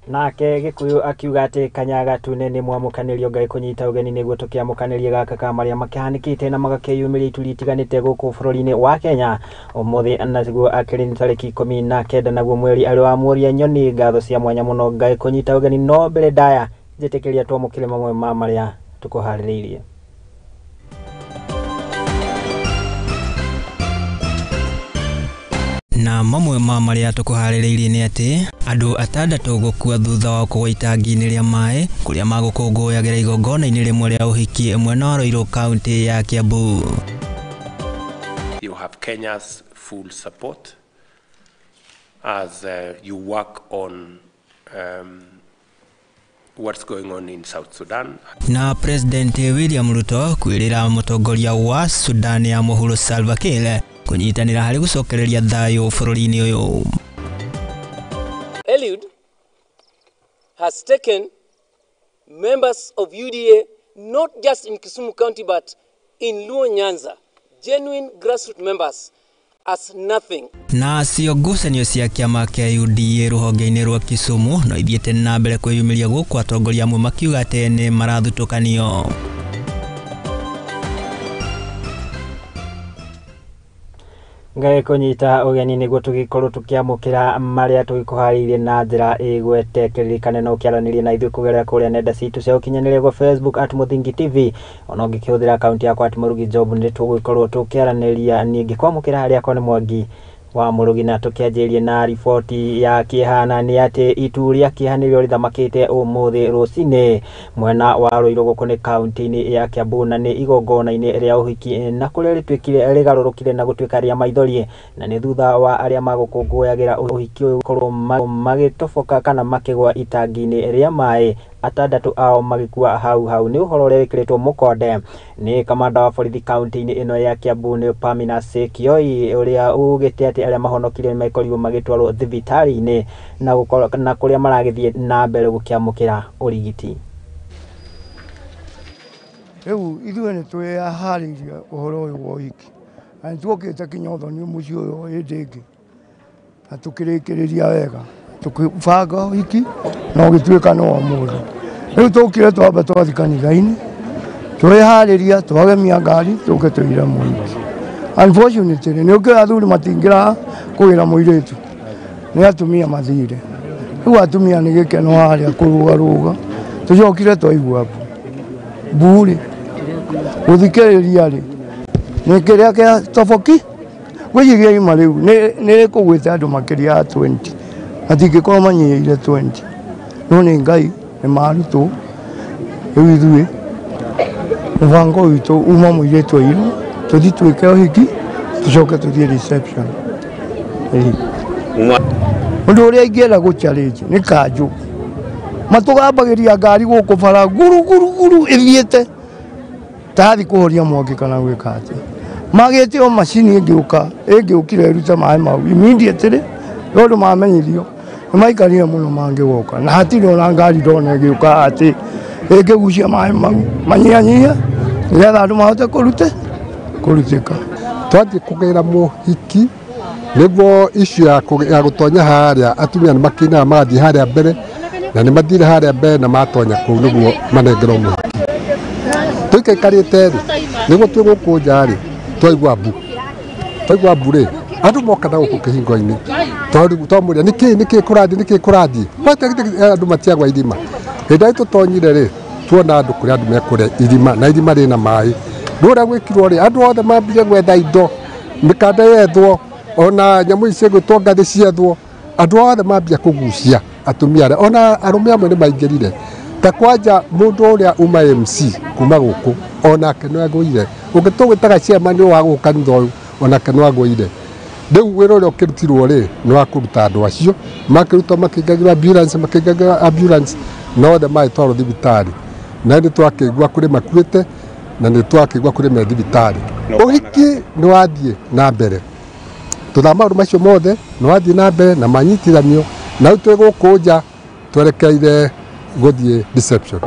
Nake Gikuyu akiuga atĩ Kanyaga Tune nĩ mwamũkanĩrio Ngai kũnyita ũgeni nĩguo tũkĩamũkanĩrie gaka ka marĩa makĩhanĩkĩte na magakĩyumĩria ituri itiganĩte gũkũ bũrũri-inĩ wa Kenya ũmũthĩ, naguo akĩrĩ nĩ tarĩki 19 naguo mweri arĩ wa Mũria Nyoni. Ngatho cia mwanya mũno Ngai kũnyita ũgeni, no mbere ndaya njĩtĩkĩria twamũkĩre mamwe ma marĩa tũkũharĩrĩirie. Na mamwe ma marĩa tũkũharĩrĩirie nĩ atĩ andũ 6 gũkua thutha wa kũgwa itangi-inĩ rĩa maĩ kũrĩa magũkũngũyagĩra igongona-inĩ rĩmwe rĩa ũhiki mwena wa Ruiru kaunti ya Kiambu. You have Kenya's full support as you work on what's going on in South Sudan. Na President William Ruto kwĩrĩra mũtongoria wa Sudan ya mũhuro Salva Kiir kũnyitanĩra harĩ gũcokereria thayũ bũrũri-inĩ ũyũ. Eliud has taken members of UDA not just in Kisumu County but in Luo Nyanza, genuine grassroots members, as nothing. Na cio ngucanio cia kĩama kĩa UDA rũhonge-inĩ rwa Kisumu no ithiĩte na mbere kwĩyumĩria gũkũ atongoria amwe makiuga atĩ nĩ marathutũkanio. Ngai kũnyita ũgeni nĩguo tũgĩkorwo tũkĩamũkĩra marĩa tũgĩkũharĩirie na njĩra ĩgwete kĩririkane no ũkĩaranĩrie na ithuĩ kũgerera kũrĩa nenda citũ cia ũkinyanĩria gwa Facebook at Muthingi TV, ona ũngĩkĩhũthĩra akaunti yakwa at Murugi Job nĩ tũgũgĩkorwo tũkĩaranĩria. Niĩ ngĩkwamũkĩra harĩa akwa nĩ Mwangi wa Murugi, na tũkĩanjĩrĩrie na riboti ya kĩeha na nĩ atĩ itu rĩa kĩeha nĩrĩo rĩthamakĩte ũmũthĩ rũcinĩ mwena wa Ruiru gũkũ nĩ kaunti-inĩ ya Kiambu, na nĩ igongona-inĩ rĩa ũhiki na kũrĩa rĩtuĩkire rĩgarũrũkire na gũtuĩka rĩa maithori, na nĩ thutha wa arĩa magũkũngũyagĩra ũhiki ũyũ gũkorwo magĩtoboka kana makĩgwa itangi-inĩ rĩa maĩ, 6 ao magĩkua hau hau. Nĩ ũhoro ũrĩa wĩkĩrĩtwo mũkonde nĩ kamanda wa borithi kaunti-inĩ ĩno ya Kiambu nĩ Pamina Sekioi, ũrĩa ugĩte atĩ arĩa mahonokire nĩmakorirwo magĩtwarwo thibitarĩ-inĩ na kũrĩa maragĩthiĩ na mbere gũkĩamũkĩra ũrigiti. Rĩu ithuĩ nĩ twĩharĩirie ũhoro ũyũ wa ũhiki na nĩtuokĩte kinya ũthoni mũciĩ ũyũ hĩndĩ ĩngĩ na tũkĩrĩkĩrĩria wega tũkĩbanga ũhiki na ũgĩtuĩka nĩ wa mũndũ. Rĩu tũkire twamba twathiĩ kanitha-inĩ twĩharĩria twagemia ngari tũke tũire mũhiki. Unfortunately nĩ ũkĩoya athuri matingĩra kũgĩra mũirĩtu, nĩ atumia mathire. Rĩu atumia nĩ gĩkeno harĩa kũrũgarũga, tũcokire twaigua mbu rĩ gũthikĩrĩria rĩ nĩ kĩrĩa kĩa toboki gwĩciria ima rĩu nĩ rĩkũgwĩte andũ makĩria ya 20 matingĩkorwo manyihĩire 20, no nĩ Ngai nĩ marutwo. Rĩu ithuĩ mũbango witũ uma mũirĩtu airwo tũthiĩ twĩke ũhiki tũcoke tũthiĩ reception. Ũndũ ũrĩa ingĩenda gũ challenge nĩ kanjũ matũgambagĩria ngari gũkũ bara guru guru guru ĩthiĩte tathi kũhoria mwaki kana gwĩka atĩa, magĩte o macini ĩngĩũka ĩngĩũkire ĩrute maĩ mau immediately tondũ mamenyithio nĩ maikarire mũno mangĩgoka, na hatirĩ ona ngari ndona ĩgĩũka atĩ ĩngĩgucia maĩ mau manyihanyihia nĩgetha andũ mahote kũrutĩka. Twathiĩ kũgĩra mũhiki nĩguo issue ya gũtonya harĩa atumia nĩ makĩinaga magathiĩ harĩa mbere, na nĩ mathire harĩa mbere na matonya kũu nĩguo manengerwo mũhiki. Tũikaikarĩte rĩ nĩguo twĩ gũkũ nja rĩ twaigua mbu, twaigua mbu rĩ andũ moka na gũkũ kĩhingo-inĩ twamũria nĩkĩ kũrathiĩ nĩkĩ kũrathiĩ, andũ matiagwa irima. Hĩndĩ ĩrĩa tũtonyire rĩ tuona andũ kũrĩa andũ mekũrĩa irima na irima rĩna maĩ. Rũrĩa gwĩkirwo rĩ andũ othe mambire gwetha indo, mĩkanda yethwo ona nyamũ ici ciĩgwĩtwo ngathĩ ciethwo, andũ othe mambia kũgucia atumia arĩa ona arũme amwe nĩ maingĩrire. Ta kwanja mũndũ ũrĩa uma MC kuma gũkũ onake nĩ agũire, ũngĩ tũgwĩtaga chairman wa gũkũ kanitha ũyũ onake nĩ agũire. Rĩu wĩra ũrĩa ũkĩrutirwo rĩ nĩ wa kũruta andũ acio, makĩrutwo makĩingagĩrwo ambulance, makĩingagĩrwo ambulance na othe magĩtwarwo thibitarĩ. Na nĩ twakĩigua kũrĩ makuĩte na nĩ twakĩigua kũrĩ me thibitarĩ. Ũhiki nĩ wathiĩ na mbere, tũtha maũndũ macio mothe nĩ wathiĩ na mbere na manyitithanio, na rĩu twĩ gũkũ nja twerekeire gũthiĩ reception.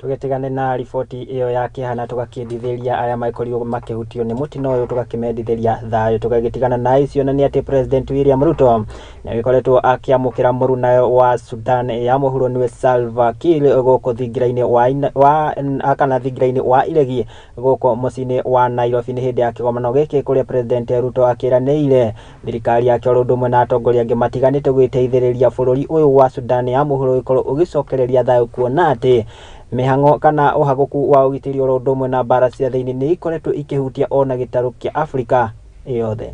Tũgĩtigane na riboti ĩyo ya kĩeha na tũgakĩendithĩria arĩa makorirwo makĩhutio nĩ mũtino ũyũ, tũgakĩmendithĩria thayũ. Tũgagĩtigana na icio na nĩ atĩ President William Ruto nĩagĩkoretwo akĩamũkĩra mũrunawe wa Sudan ya mũhuro nĩwe Salva Kiir gũkũ thingira-inĩ wa kana thingira-inĩ wa iregi gũkũ mũciĩ-inĩ wa Nairobi. Nĩ hĩndĩ ya kĩgomano gĩkĩ kũrĩa President Ruto akĩranĩire thirikari yake oro ũndũ ũmwe na atongoria angĩ matiganĩte gwĩteithĩrĩria bũrũri ũyũ wa Sudan ya mũhuro gũkorwo ũgĩcokereria thayũ, kuona atĩ mĩhang'o kana ũhagũku wa ũgitĩri oro ũndũ ũmwe na mbara cia thĩinĩ nĩ ikoretwo ikĩhutia ona gĩtarũ kĩa Afrika yothe.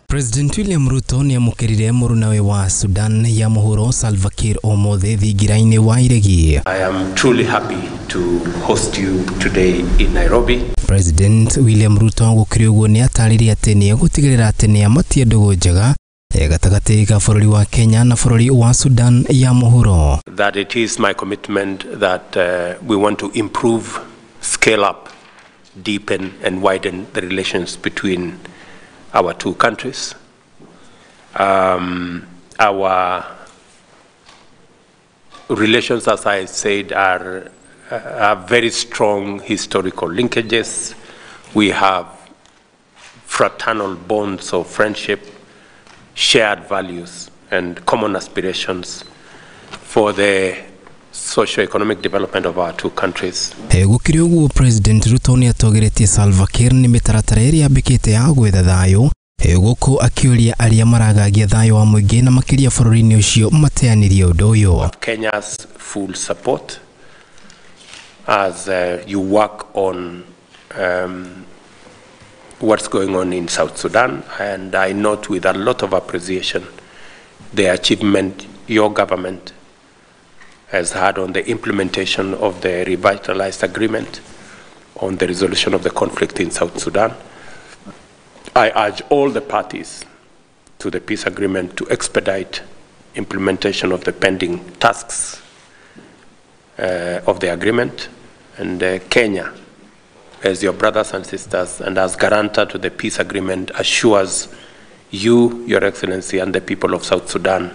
President William Ruto nĩ amũkĩrire mũrunawe wa Sudan ya mũhuro Salva Kiir ũmũthĩ thingira-inĩ wa iregi. I am truly happy to host you today in Nairobi. President William Ruto gũkĩrĩ ũguo nĩ atarĩrie atĩ nĩ egũtigĩrĩra atĩ nĩ amatie ndũgũ njega gatagatĩ ka bũrũri wa Kenya na bũrũri wa Sudan ya mũhuro. That it is my commitment that we want to improve, scale up, deepen and widen the relations between our two countries. Our relations, as I said, are very strong historical linkages. We have fraternal bonds of friendship, shared values and common aspirations for the socio-economic development of our two countries. Gũkĩrĩ ũguo President Ruto nĩ atogeretie Salva Kiir nĩ mĩtaratara ĩrĩa ambĩkĩte ya gwetha thayũ, gũkũ akĩũria arĩa maragagia thayũ wa mũingĩ na makĩria bũrũri-inĩ ũcio mateanĩrie ũndũ ũyũ. Kenya's full support as you work on what's going on in South Sudan, and I note with a lot of appreciation the achievement your government has had on the implementation of the revitalized agreement on the resolution of the conflict in South Sudan. I urge all the parties to the peace agreement to expedite implementation of the pending tasks of the agreement, and Kenya, as your brothers and sisters and as guarantor to the peace agreement, assures you, Your Excellency, and the people of South Sudan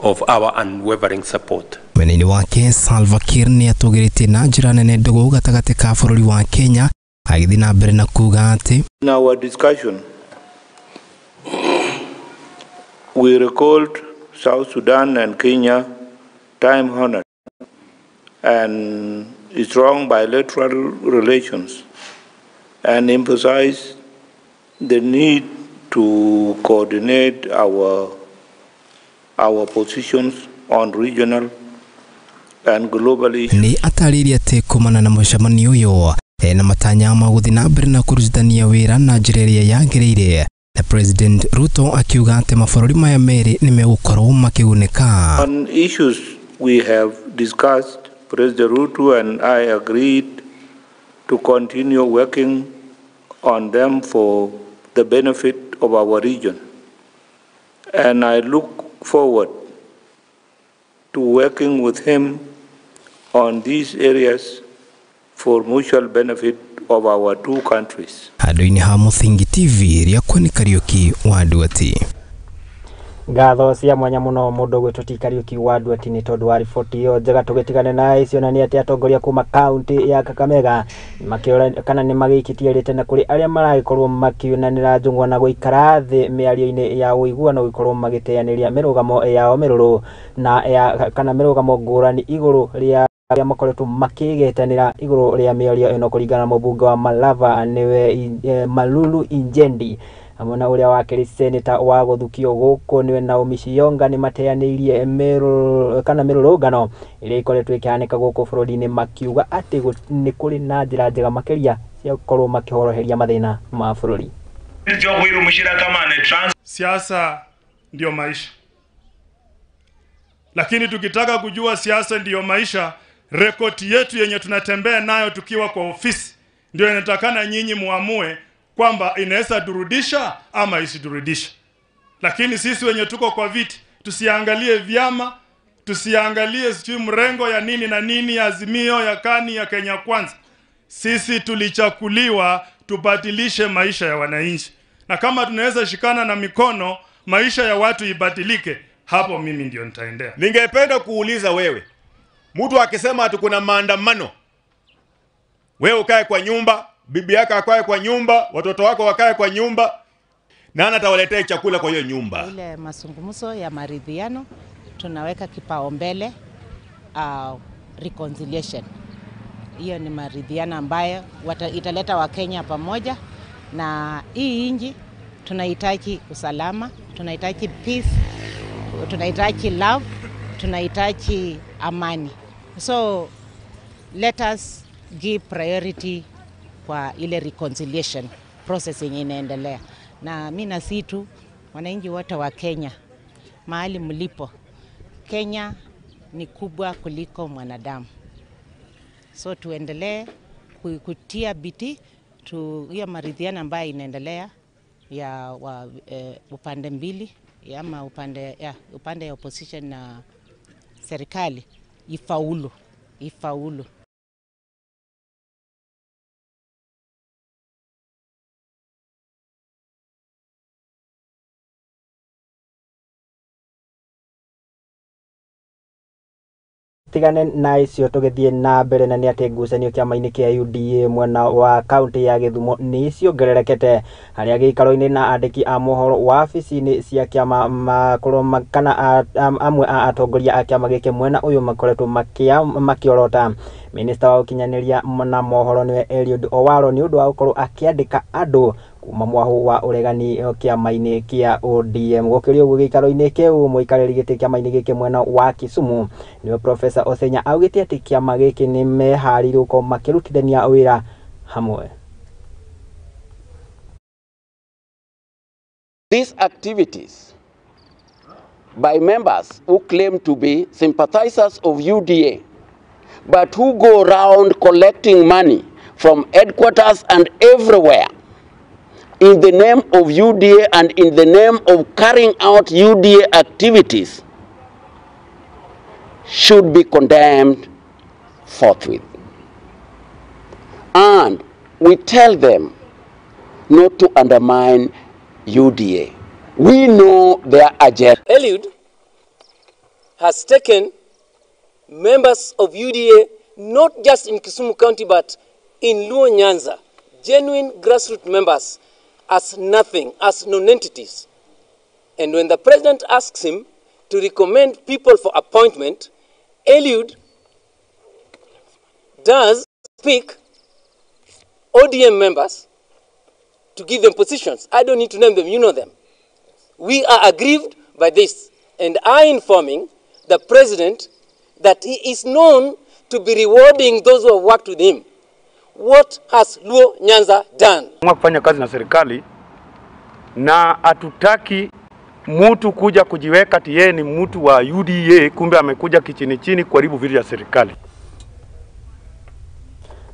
of our unwavering support. Mwena-inĩ wake Salva Kiir nĩ atũgĩrĩtie na njĩra nene ndũgũ gatagatĩ ka bũrũri wa Kenya, agĩthiĩ na mbere na kuuga atĩ In our discussion, we recalled South Sudan and Kenya time-honored and strong bilateral relations, and emphasized the need to coordinate our positions on regional and global issues. Nĩ atarĩirie atĩ kumana na mũcemanio ũyũ na matanya ma gũthiĩ na mbere na kũrutithania wĩra na njĩra ĩrĩa yagĩrĩire, na President Ruto akiuga atĩ mabũrũri maya merĩ nĩ megũkorwo makĩgunĩka. On issues we have discussed, President Ruto and I agreed to continue working on them for the benefit of our region, and I look forward to working with him on these areas for mutual benefit of our two countries. Handũ-inĩ ha Mũthingi TV, rĩakwa nĩ Kariũki wa Nduati. Ngatho cia mwanya muno mundu gwitwo ti Kariũki wa Nduati nĩ tondũ wa riboti ĩyo njega. Tũgĩtigane na icio na nĩ atĩ atongoria kuma kaunti ya Kakamega makĩũra kana nĩ magĩikĩtie rĩtana kũrĩ arĩa maragĩkorwo makiunanĩra njũng'wa na gũikara thĩ mĩario-inĩ ya ũiguano gũkorwo magĩteanĩria mĩrũgamo yao mĩrũrũ na ya kana mĩrũgamo ngũrani igũrũ rĩa arĩa makoretwo makĩgetanĩra igũrũ rĩa mĩario ĩno kũringana na mũmbunge wa Malava nĩwe Malulu Injendi hamwe na ũrĩa wakĩrĩ seneta wa gũthukio gũkũ nĩwe Naomi Shiyonga nĩ mateanĩirie kana mĩrũrũngano ĩrĩa ĩkoretwo ĩkĩhanĩka gũkũ bũrũri-inĩ makiuga atĩ nĩ kũrĩ na njĩra njega makĩria cia gũkorwo makĩhoroheria mathĩna ma bũrũri. Siasa ndio maisha, lakini tukitaka kujua siasa ndiyo maisha, rekodi yetu yenye tunatembea nayo tukiwa kwa ofisi ndio inatakana nyinyi muamue kwamba inaweza durudisha ama isidurudisha. Lakini sisi wenye tuko kwa viti tusiangalie vyama, tusiangalie sijui mrengo ya nini na nini, ya Azimio, ya Kani, ya Kenya Kwanza. Sisi tulichakuliwa tubadilishe maisha ya wananchi, na kama tunaweza shikana na mikono maisha ya watu ibadilike, hapo mimi ndio nitaendea. Ningependa kuuliza wewe, Mtu akisema ati kuna maandamano, wewe ukae kwa nyumba, bibi yako akae kwa nyumba, watoto wako wakae kwa nyumba, nani atawaletea chakula kwa hiyo nyumba? Ile mazungumzo ya maridhiano tunaweka kipaumbele reconciliation. Hiyo ni maridhiano ambayo italeta Wakenya pamoja, na hii nchi tunahitaji usalama, tunahitaji peace, tunahitaji love, tunahitaji amani. So let us give priority kwa ile reconciliation process yenye inaendelea. Na mimi nasihi tu wananchi wote wa Kenya, mahali mlipo, Kenya ni kubwa kuliko mwanadamu. So tuendelee kutia bidii hiyo maridhiano ambayo inaendelea ya upande mbili, ama upande ya opposition na serikali ifaulu. Tigane na icio tũgĩthiĩ na mbere na nĩ atĩ ngucanio kĩama-inĩ kĩa UDA mwena wa kaunti ya Gĩthumo nĩ ciongererekete harĩa gĩikaro-inĩ na andĩki a mohoro wabici-inĩ cia kĩama makorwo kana amwe a atongoria a kĩama gĩkĩ mwena ũyũ makoretwo makĩorota Minista wa ũkinyanĩria na mohoro nĩwe Eliud Owalo nĩ ũndũ wa gũkorwo akĩandĩka andũ kuma mwahu wa ũregani kĩama-inĩ kĩa ODM. Gũkĩrĩ ũguo gĩikaro-inĩ kĩu mũikarĩri gĩtĩ kĩama-inĩ gĩkĩ mwena wa Kisumu nĩwe Professor Osenya augĩte atĩ kĩama gĩkĩ nĩ meharĩirie gũkorwo makĩrutithania wĩra hamwe. These activities by members who claim to be sympathizers of UDA but who go around collecting money from headquarters and everywhere in the name of UDA and in the name of carrying out UDA activities should be condemned forthwith. And we tell them not to undermine UDA. We know their agenda. Eliud has taken members of UDA, not just in Kisumu County, but in Luo Nyanza, genuine grassroots members, as nothing, as non-entities. And when the president asks him to recommend people for appointment, Eliud does pick ODM members to give them positions. I don't need to name them, you know them. We are aggrieved by this, and I informing the president that he is known to be rewarding those who have worked with him. What has Luo Nyanza done? Kufanya kazi na serikali, na hatutaki mtu kuja kujiweka ati yeye ni mtu wa UDA, kumbe amekuja kichini chini kuharibu vitu vya serikali.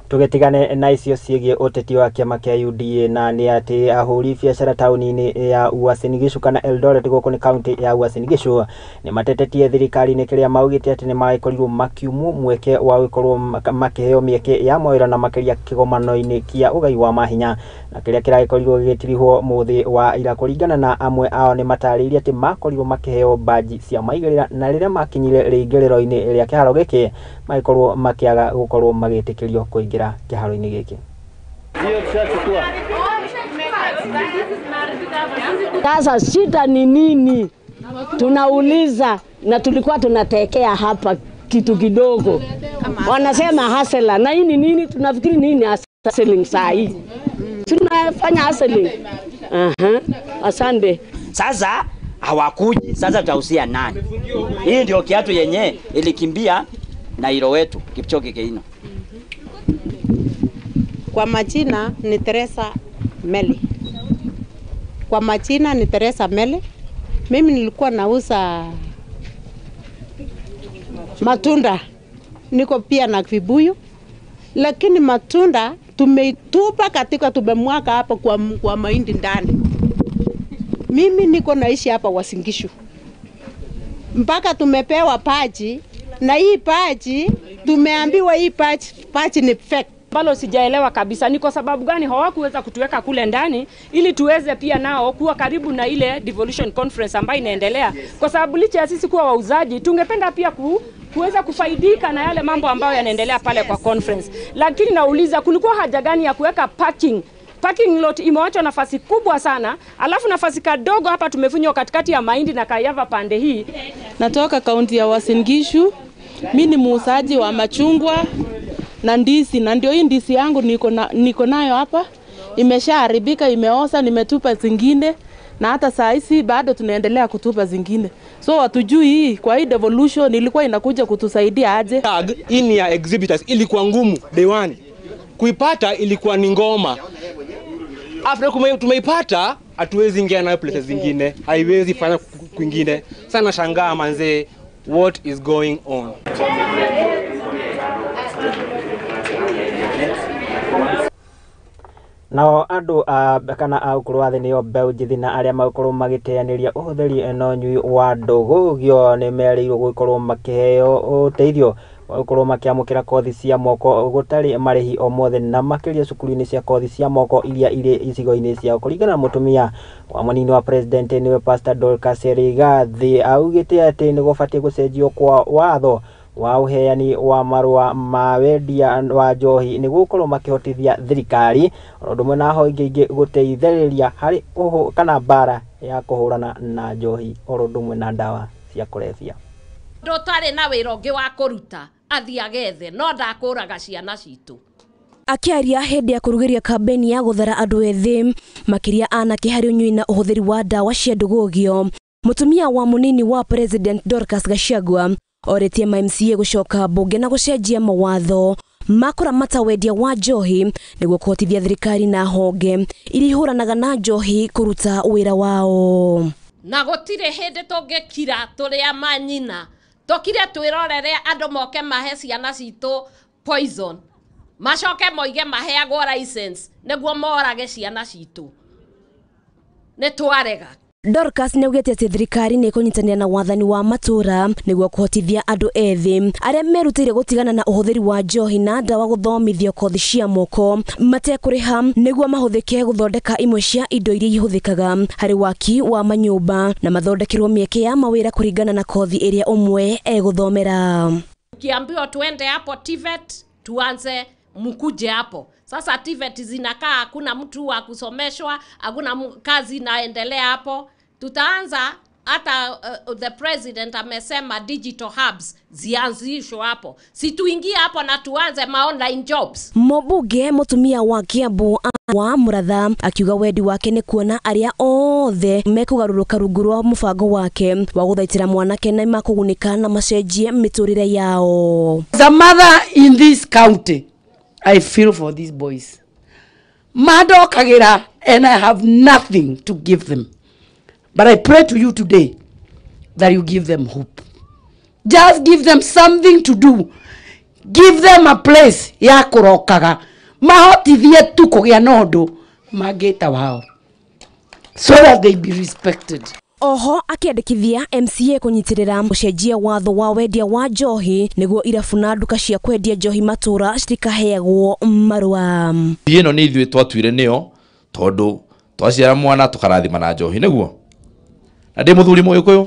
Tugetigane na icio ciĩgiĩ ũteti wa kĩama kĩa UDA na nĩ atĩ ahũri biacara taũni-inĩ ya Uasin Gishu kana Eldoret gũkũ nĩ kaunti ya Uasin Gishu nĩ matetetie thirikari-inĩ kĩrĩa maugĩte atĩ nĩ magĩkorirwo makiumwo mweke wa gũkorwo makĩheo mĩeke ya mawĩra na makĩria kĩgomano-inĩ kĩa ũgai wa mahinya na kĩrĩa kĩragĩkorirwo gĩgĩtirihwo mũthĩ wa ira. Kũringana na amwe ao nĩ matarĩirie atĩ makorirwo makĩheo baji cia maigĩrĩra na rĩrĩa makinyire rĩingĩrĩro-inĩ rĩa kĩharo gĩkĩ magĩkorwo makĩaga gũkorwo magĩtĩkĩrio kũingĩra kĩharo-inĩ gĩkĩ. Sasa shida ni nini? Tunauliza, na tulikuwa tunatekea hapa kitu kidogo. Wanasema hasela, na hii ni nini? Tunafikiri nini hustling saa hii? Tunafanya hustling. Asante. Sasa hawakuji, sasa tutahusia nani? Hii ndio kiatu yenye ilikimbia na ilo wetu Kipchoge Keino. Kwa majina ni Teresa Meli. Kwa majina ni Teresa Meli. Mimi nilikuwa nauza matunda. Niko pia na vibuyu. Lakini matunda tumeitupa katika, tumemwaga hapo kwa mahindi ndani. Mimi niko naishi hapa Uasin Gishu. Mpaka tumepewa paji, na hii paji tumeambiwa hii paji ni fake. Ambalo sijaelewa kabisa ni kwa sababu gani hawakuweza kutuweka kule ndani ili tuweze pia nao kuwa karibu na ile devolution conference ambayo inaendelea. Kwa sababu licha ya sisi kuwa wauzaji tungependa pia Kuweza kufaidika na yale mambo ambayo yanaendelea pale kwa conference. Lakini nauliza, kulikuwa haja gani ya kuweka parking? Parking lot imewachwa nafasi kubwa sana, alafu nafasi kadogo hapa tumefunywa katikati ya mahindi na kayava pande hii. Natoka kaunti ya Uasin Gishu. Mimi ni muuzaji wa machungwa na ndizi, na ndio hii ndizi yangu niko nayo hapa. Imeshaharibika, imeoza, nimetupa zingine na hata saa hizi bado tunaendelea kutupa zingine. So hatujui hii kwa hii devolution ilikuwa inakuja kutusaidia aje. Tag hii ni ya exhibitors, ilikuwa ngumu day one. Kuipata ilikuwa ni ngoma. After tumeipata hatuwezi ingia nayo places zingine, haiwezi fanya kwingine. Sana shangaa manze, what is going on? Nao andũ a kana a ũkũrũ wa thĩ nĩo mbeũ njĩthĩ na arĩa magũkorwo magĩteanĩria ũhũthĩri na ũnyui wa ndũgũgio nĩ merĩirwo gũkorwo makĩheo ũteithio wa gũkorwo makĩamũkĩra kothi cia moko gũtarĩ marĩhi o mothe na makĩria cukuru-inĩ cia kothi cia moko iria irĩ icigo-inĩ ciao. Kũringana na mũtumia wa mũnini wa president nĩwe Pastor Dorcas Rigathi, augĩte atĩ nĩ gũbatiĩ gũcenjio kwa watho wa ũheani wa marũa ma wendia wa njohi nĩguo gũkorwo makĩhotithia thirikari o ũndũ ũmwe na honge ingĩ gũteithĩrĩria harĩ kana mbara ya kũhũrana na njohi o ũndũ ũmwe na ndawa cia kũrebia. Ndũtarĩ na wĩra ũngĩ wa kũruta athiĩ agethe no ndakũraga ciana citũ. Akiaria hĩndĩ ya kũrugĩria kambeni ya gũthara andũ ethĩ makĩria anake harĩ ũnyui na ũhũthĩri wa ndawa cia ndũgũgio, mũtumia wa mũnini wa president Dorcas Gachagua orĩtie ma MCA gũcoka mbunge na gũcenjia mawatho ma kũramata wendia wa njohi nĩguo kũhotithia thirikari na honge iria ihũranaga na njohi kũruta wĩra wao. Na gũtirĩ hĩndĩ tũngĩkira tũrĩ a manyina tũkire twĩrorere andũ moke mahe ciana citũ poison macoke moige maheagwo license nĩguo morage ciana citũ. Nĩ twarega. Dorcas nĩaugĩte atĩ thirikari nĩ ĩkũnyitanĩra na wathani wa matũra nĩguo kũhotithia andũ ethĩ arĩa merutĩire gũtigana na ũhũthĩri wa njohi na ndawa gũthomithio kothi cia moko matekũrĩha nĩguo mahũthĩke gũthondeka imwe cia indo iria ihũthĩkaga harĩ waki wa manyũmba na mathondekerwo mĩeke ya mawĩra kũringana na kothi ĩrĩa ũmwe egũthomera. Ukiambiwa tuende hapo TVET tuanze mkuje hapo. Sasa TVET zinakaa hakuna mtu wa kusomeshwa, hakuna kazi inaendelea hapo. Tutaanza hata the president amesema digital hubs zianzishwe hapo. Si tuingie hapo na tuanze ma online jobs. Mũmbunge mũtumia wa Kiambu wa Muratha akiuga wendi wake nĩ kuona arĩa othe mekũgarũrũka rungu rwa mũbango wake wa gũthaitĩra mwanake na makũgunĩka na macenjie mĩtũrĩre yao. As a mother in this county, I feel for these boys. Madokagira and I have nothing to give them. But I pray to you today that you give them hope. Just give them something to do. Give them a place ya kurokaga. Mahotithie tu kũgĩa na ũndũ mangĩta wao. So that they be respected. Oho akĩandĩkithia MCA kũnyitĩrĩra gũcenjia watho wa wendia wa njohi nĩguo irabu na nduka cia kwendia njohi matũra citikaheagwo marũa. Ĩno nĩ ithuĩ twatuire nĩyo tondũ twaciara mwana tũkarathima na njohi nĩguo. Na ndĩ mũthuri Mũgĩkũyũ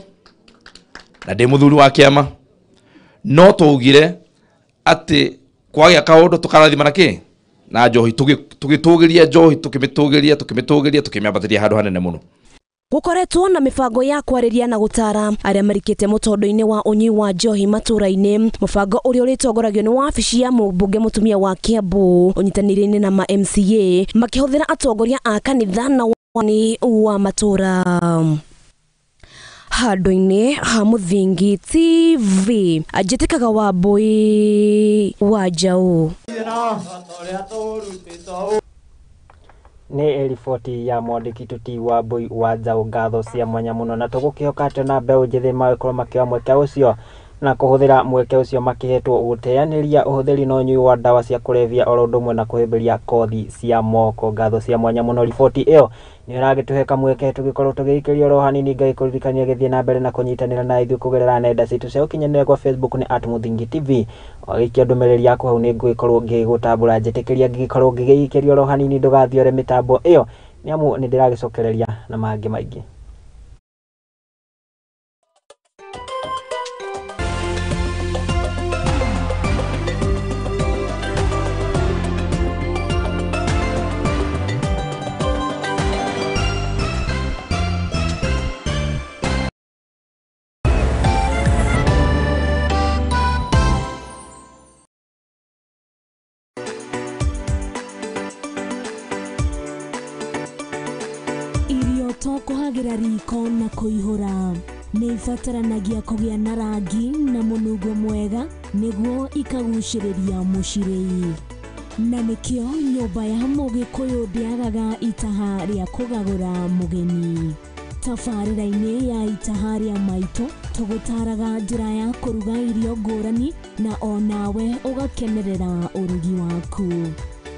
na ndĩ mũthuri wa kĩama no twaugire atĩ kwagĩa kaũndũ tũkarathima na kĩ na njohi, tũgĩtũgĩria njohi, tũkĩmĩtũgĩria tũkĩmĩtũgĩria tũkĩmĩambatĩria handũ hanene mũno. Gũkoretwo na mĩbango ya kwarĩria na gũtara arĩa marikĩte mũtondo-inĩ wa ũnyui wa njohi matũra-inĩ, mũbango ũrĩa ũrĩtongoragio nĩ wabici ya mũmbunge mũtumia wa Kiambu ũnyitanĩire-inĩ na ma MCA makĩhũthĩra atongoria a kanitha na wani wa matũra. Handũ-inĩ ha Mũthingi TV, anjĩtĩkaga Wambui wa Njaũ. Nĩ riboti ya mwandĩki tuti Wambui wa Njaũ. Ngatho cia mwanya mũno na tũgũkĩhoka atĩ na mbeũ njĩthĩ magĩkorwo makĩoya mweke ũcio na kũhũthĩra mweke ũcio makĩhetwo gũteanĩria ũhũthĩri na ũnyui wa ndawa cia kũrebia oro ũndũ ũmwe na kũhĩmbĩria kothi cia moko. Ngatho cia mwanya mũno. Riboti ĩyo nĩ ĩragĩtũhe kamweke tũgĩkorwo tũgĩikĩria oro hanini. Ngai kũririkania gĩthiĩ na mbere na kũnyitanĩra na ithuĩ kũgerera nenda citũ cia ũkinyanĩria kwa Facebook nĩ @MuthingiTV. Wagĩikia ndũmĩrĩri yaku hau nĩ ngũgĩkorwo ngĩgũtambũra, njĩtĩkĩria ngĩgĩkorwo ngĩgĩikĩria oro hanini, ndũgathiore mĩtambo ĩyo nĩ amu nĩ ndĩragĩcokereria na mangĩ maingĩ. To kũhagĩra riko na kũihũra, nĩ ibataranagia kũgĩa na rangi na mũnungo mwega nĩguo ikagucĩrĩria mũcirĩi. Na nĩkĩo nyũmba ya mũgĩkũyũ ndĩagaga itaha rĩa kũgagũra mũgeni. Tabarĩra-inĩ ya itaha rĩa maitũ tũgũtaraga njĩra ya kũruga irio ngũrani na onawe ũgakenerera ũrugi waku.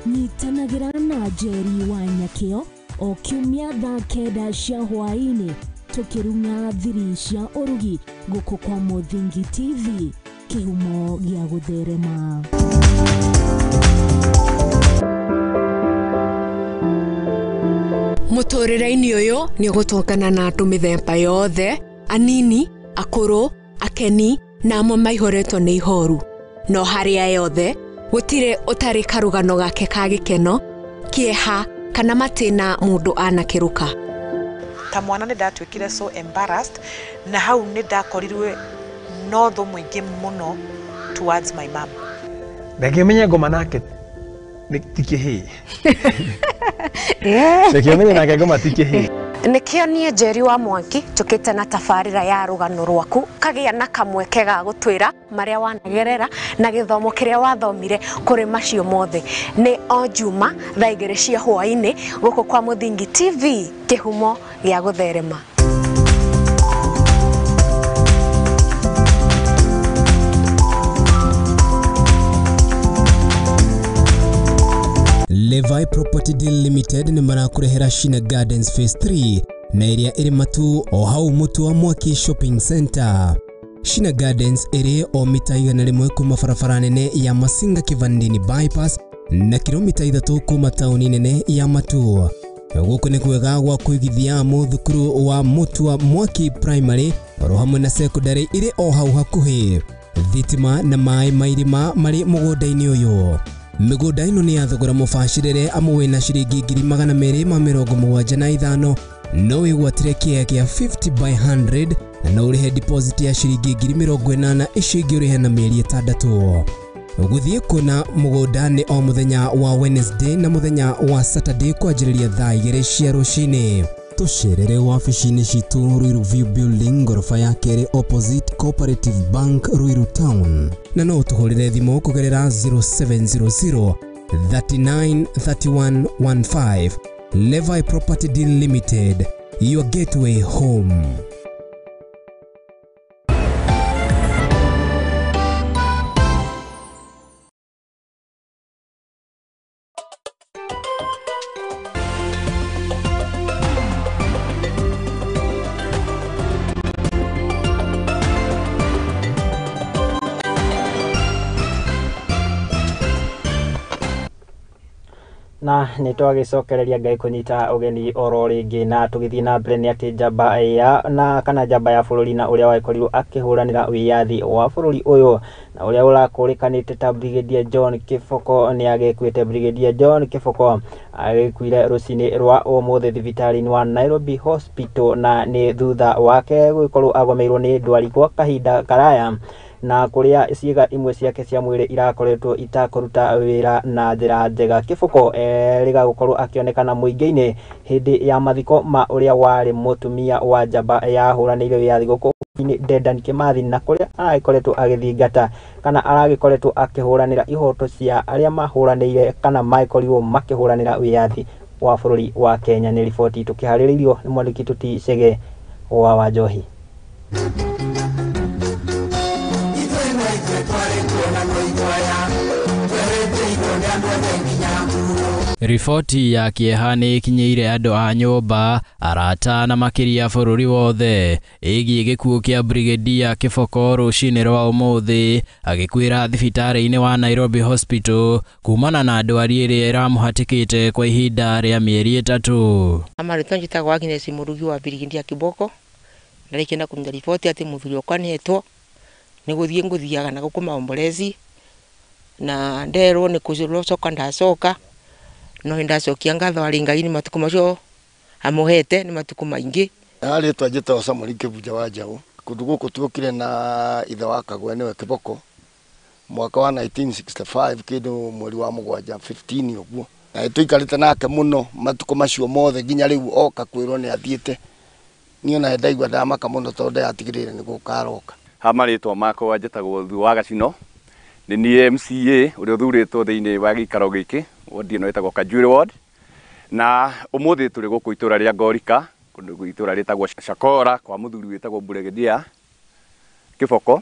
Nyitanagĩra na Njeri wa Nyakĩo o kiumia thaa 9 cia hwaĩ-inĩ tũkĩrung'a thiri cia ũrugi gũkũ kwa Mũthingi TV, kĩhumo gĩa gũtherema. Mũtũrĩre-inĩ ũyũ nĩ ũgũtũngana na andũ mĩthemba yothe, anini, akũrũ, akeni na amwe maihũrĩtwo nĩ ihoru. No harĩa yothe gũtirĩ ũtarĩ karũgano gake ka gĩkeno, kĩeha kana matĩna mũndũ anakĩrũka. Ta mwana nĩ ndatuĩkire so embarrassed, na hau nĩ ndakorirwe no thũ mũingĩ mũno towards my mom. Reke menye ngoma nake ti kĩhĩĩ. Reke menye nake ngoma ti kĩhĩĩ. Nĩkĩo niĩ Njeri wa Mwangi njũkĩte na tabarĩra ya rũgano rwaku kagĩa na kamweke ga gũtwĩra marĩa wanagerera na gĩthomo kĩrĩa wathomire kũrĩ macio mothe. Nĩ o Juma thaa 2 cia hwaĩ-inĩ gũkũ kwa Mũthingi TV, kĩhumo gĩa gũtherema. Levi Property Deal Limited nĩ marakũrehera Shina Gardens Phase 3 na ĩrĩa ĩrĩ Matu o hau Mũtu wa Mwaki Shopping Center. Shina Gardens ĩrĩ o mita 100 kuma barabara nene ya Masinga Kivandini Bypass na kilomita 3 kuma tauni nene ya Matu. Gũkũ nĩ kwega gwa kũigithia mũthukuru wa Mũtu wa Mwaki Primary oro hamwe na secondary ĩrĩ o hau hakuhĩ. Thitima na maĩ ma irima marĩ mũgũnda-inĩ ũyũ. Mĩgũnda ĩno nĩ ya thogora mũbacĩrĩre amu wĩna ciringi 275,000 no wĩgwatĩre kĩea kĩa 50 by 100 na no ũrĩhe deposit ya ciringi 80,000 icio ingĩ ũrĩhe na mĩeri 6. Gũthiĩ kuona mũgũnda nĩ o mũthenya wa Wednesday na mũthenya wa Saturday kwanjĩrĩria thaa 2 cia rũcinĩ. Tũcerere wabici-inĩ citũ Ruiru View Building ngoroba ya kerĩ opposite Cooperative Bank Ruiru Town, na no ũtũhũrĩre thimũ kũgerera 0700 39 31 15. Levi Property Deal Limited, your gateway home. Na nĩ twagĩcokereria Ngai kũnyita ũgeni oro rĩngĩ na tũgĩthiĩ na mbere nĩ atĩ njamba ya na kana njamba ya bũrũri na ũrĩa wagĩkorirwo akĩhũranĩra wĩyathi wa bũrũri ũyũ na ũrĩa ũrakũrĩkanĩte ta Brigadier John Kiboko nĩ agĩkuĩte. Brigadier John Kiboko agĩkuire rũcinĩ rwa ũmũthĩ thibitarĩ-inĩ wa Nairobi Hospital na nĩ thutha wake gũgĩkorwo agomeirwo nĩ ndwari kwa kahinda karaya na kuria ciĩga imwe ciake cia mwĩrĩ irakoretwo itakũruta wĩra na njĩra njega. Kiboko erĩga gũkorwo akĩonekana mũingĩ-inĩ hĩndĩ ya mathiko ma ũrĩa warĩ mũtumia wa njamba yahũranĩire wĩyathi gũkũ Dedan Kimathi na kũrĩa aragĩkoretwo agĩthingata kana aragĩkoretwo akĩhũranĩra ihoto cia arĩa mahũranĩire kana magĩkorirwo makĩhũranĩra wĩyathi wa bũrũri wa Kenya. Nĩ riboti tũkĩharĩrĩirio nĩ mwandĩki Tuti Chege wa Wanjohi. Riboti ya kĩeha nĩ ĩkinyĩire andũ a nyũmba, arata na makĩria bũrũri wothe ĩgiĩ gĩkuũ kĩa Brigadier Kiboko rũcinĩ rwa ũmũthĩ agĩkuĩra thibitarĩ-inĩ wa Nairobi Hospital kumana na ndwari ĩrĩa ĩramũhatĩkĩte kwa ihinda rĩa mĩeri 3. Amarĩtwa njĩtagwo Agnes Mũrugi wa Brigadier Kiboko ndarĩkia kũruta riboti atĩ mũthuri wakwa nĩetwo nĩ gũthiĩ ngũthiaga na gũkũ maombolezi na nderwo nĩ kũcoka ndacoka no ndacokia ngatho harĩ Ngai nĩ matukũ macio amũhete nĩ matukũ maingĩ. Rĩtwa njĩtagwo Samuel Kĩbunja wa Njaũ. Kũndũ gũkũ tuokire na ithe wa Kagwe nĩwe Kiboko mwaka wa 1965 kĩndũ mweri wa 7 15 ũguo. Na tũikarĩte nake mũno matukũ macio mothe nginya rĩu oka kwĩrwo nĩ athiĩte. Niĩ ona ndaigua ndamaka mũno tondũ ndatigĩrĩire nĩ gũka aroka. Ha marĩtwa makwa njĩtagwo Thu wa Gacino, nĩ niĩ MCA ũrĩa ũthurĩtwo thĩinĩ wa gĩikaro gĩkĩ, ward ĩno ĩtagwo Kanjuĩrĩ ward, na ũmũthĩ tũrĩ gũkũ itũra rĩa Ngorika, kũndũ itũra rĩtagwo Shakora kwa mũthuri wĩtagwo Brigadier Kĩboko,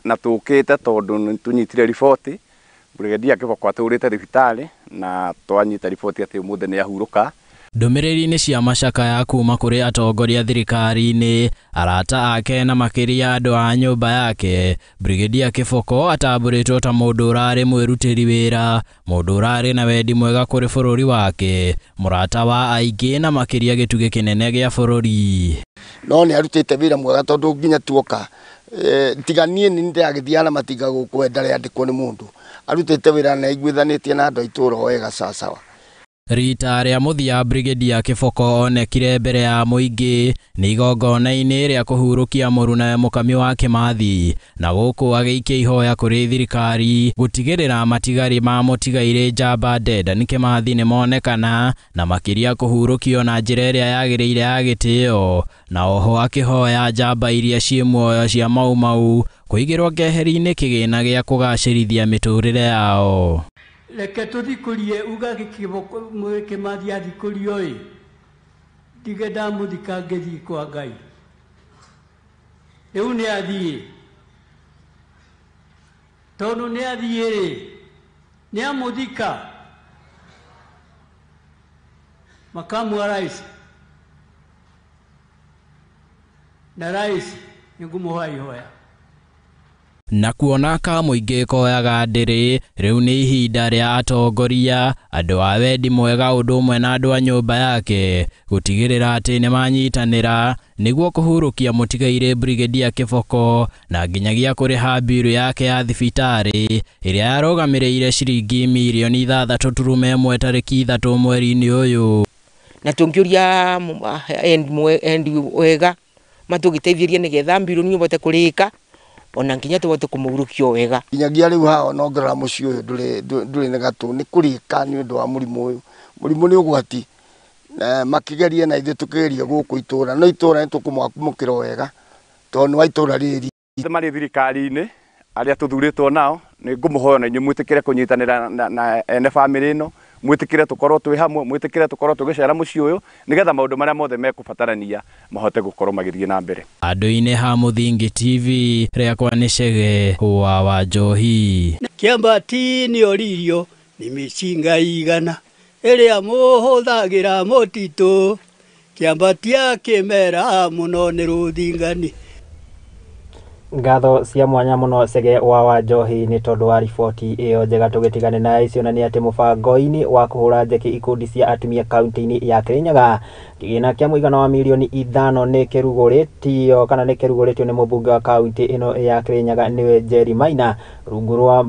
na tũkĩte tondũ nĩ tũnyitire riboti Brigadier Kĩboko atũrĩte thibitarĩ na twanyita riboti atĩ ũmũthĩ nĩ ahurũka. Ndũmĩrĩri-inĩ cia macakaya kuma kũrĩ atongoria thirikari-inĩ, arata ake na makĩria andũ a nyũmba yake, Brigadier Kĩboko atambũrĩtwo ta mũndũ ũrarĩ mwĩrutĩri wĩra, mũndũ ũrarĩ na wendi mwega kũrĩ bũrũri wake, mũrata wa aingĩ na makĩria gĩtugĩ kĩnene gĩa bũrũri. No nĩ arutĩte wĩra mwega tondũ nginya tuoka tiga niĩ nĩ ndĩragĩthiaga na matinga gũkũ ndarĩandĩkwo nĩ mũndũ, arutĩte wĩra na aiguithanĩtie na andũ a itũũra wega sawasawa. Rita rĩa mũthia Brigadier Kĩboko onekire mbere ya mũingĩ nĩ igongona-inĩ rĩa kũhurũkia mũrunawe Mũkami wa Kĩmathi, na gũkũ agĩikia ihoya kũrĩ thirikari gũtigĩrĩra matigari ma mũtigairĩ njamba Dedan Kĩmathi nĩmonekana na makĩria kũhurũkio na njĩra ĩrĩa yagĩrĩire ya gĩtĩo, na oho akĩhoya njamba iria ciĩ muoyo cia Mau Mau kũigĩrwo keheri-inĩ kĩgĩna gĩa kũgacĩrithia mĩtũrĩre yao. Reke tũthikũrie uga Kĩmathi athikũrio ĩ ndige ndamũthika ngĩthiĩ kwa Ngai. Rĩu nĩ athiĩ, tondũ nĩ athiĩ rĩ, nĩ amũthika makamu wa rais, na rais nĩ ngũmũhoya ihoya. Na kuona ka mũingĩ koyaga ndĩrĩ, rĩu nĩ ihinda rĩa atongoria, andũ a wendi mwega ũndũ ũmwe na andũ a nyũmba yake gũtigĩrĩra atĩ nĩmanyitanĩra nĩguo kũhurũkia mũtigairĩ Brigadier Kĩboko na nginyagia kũrĩha mbiru yake ya thibitarĩ ĩrĩa yarũgamĩrĩire ciringi mirioni 6.1 tarĩki 3 mweri-inĩ ũyũ. Na tũngĩũria endi wega matũgĩteithĩrie nĩgetha mbiru nĩ ũhote kũrĩka ona nginya tũhote kũmũhurũkia wega. Nginyagia rĩu haha ona ũngĩrora mũciĩ ũyũ ndũrĩ na gatũ, nĩ kũrĩka nĩ ũndũ wa mũrimũ ũyũ. Mũrimũ nĩ ũgwati, makĩgeria na ithuĩ tũkĩgeria gũkũ itũũra, no itũũra nĩ tũkũmwamũkĩra wega tondũ nĩ wa itũũra rĩrĩ. Marĩ thirikari-inĩ arĩa tũthurĩtwo nao, nĩ ngũmũhoya na inyuĩ mwĩtĩkĩre kũnyitanĩra na ene bamĩrĩ ĩno, mwĩtĩkĩre tũkorwo twĩ hamwe, mwĩtĩkĩre tũkorwo tũgĩcera mũciĩ ũyũ nĩgetha maũndũ marĩa mothe mekũbatarania mahote gũkorwo magĩthiĩ na mbere. Andũ-inĩ ha Mũthingi TV, rĩakwa nĩ Chege wa Wanjohi. Kĩambati nĩ oririo nĩ mĩcinga igana ĩrĩa mũhũthagĩra mũtitũ, kĩambatia kĩmera mũno nĩ rũthingani. Ngatho cia mwanya mũno Chege wa Wanjohi nĩ tondũ wa riboti ĩyo njega. Tũgĩtigane na icio na nĩ atĩ mũbango-inĩ wa kũhũra njeki ikundi cia atumia kaunti-inĩ ya Kĩrĩnyaga, kĩgĩna kĩa mũigana wa mirioni 5 nĩ kĩrugũrĩtio kana nĩ kĩrugũrĩtio nĩ mũmbunge wa kaunti ĩno ya Kĩrĩnyaga nĩwe Jerry Maina rungu rwa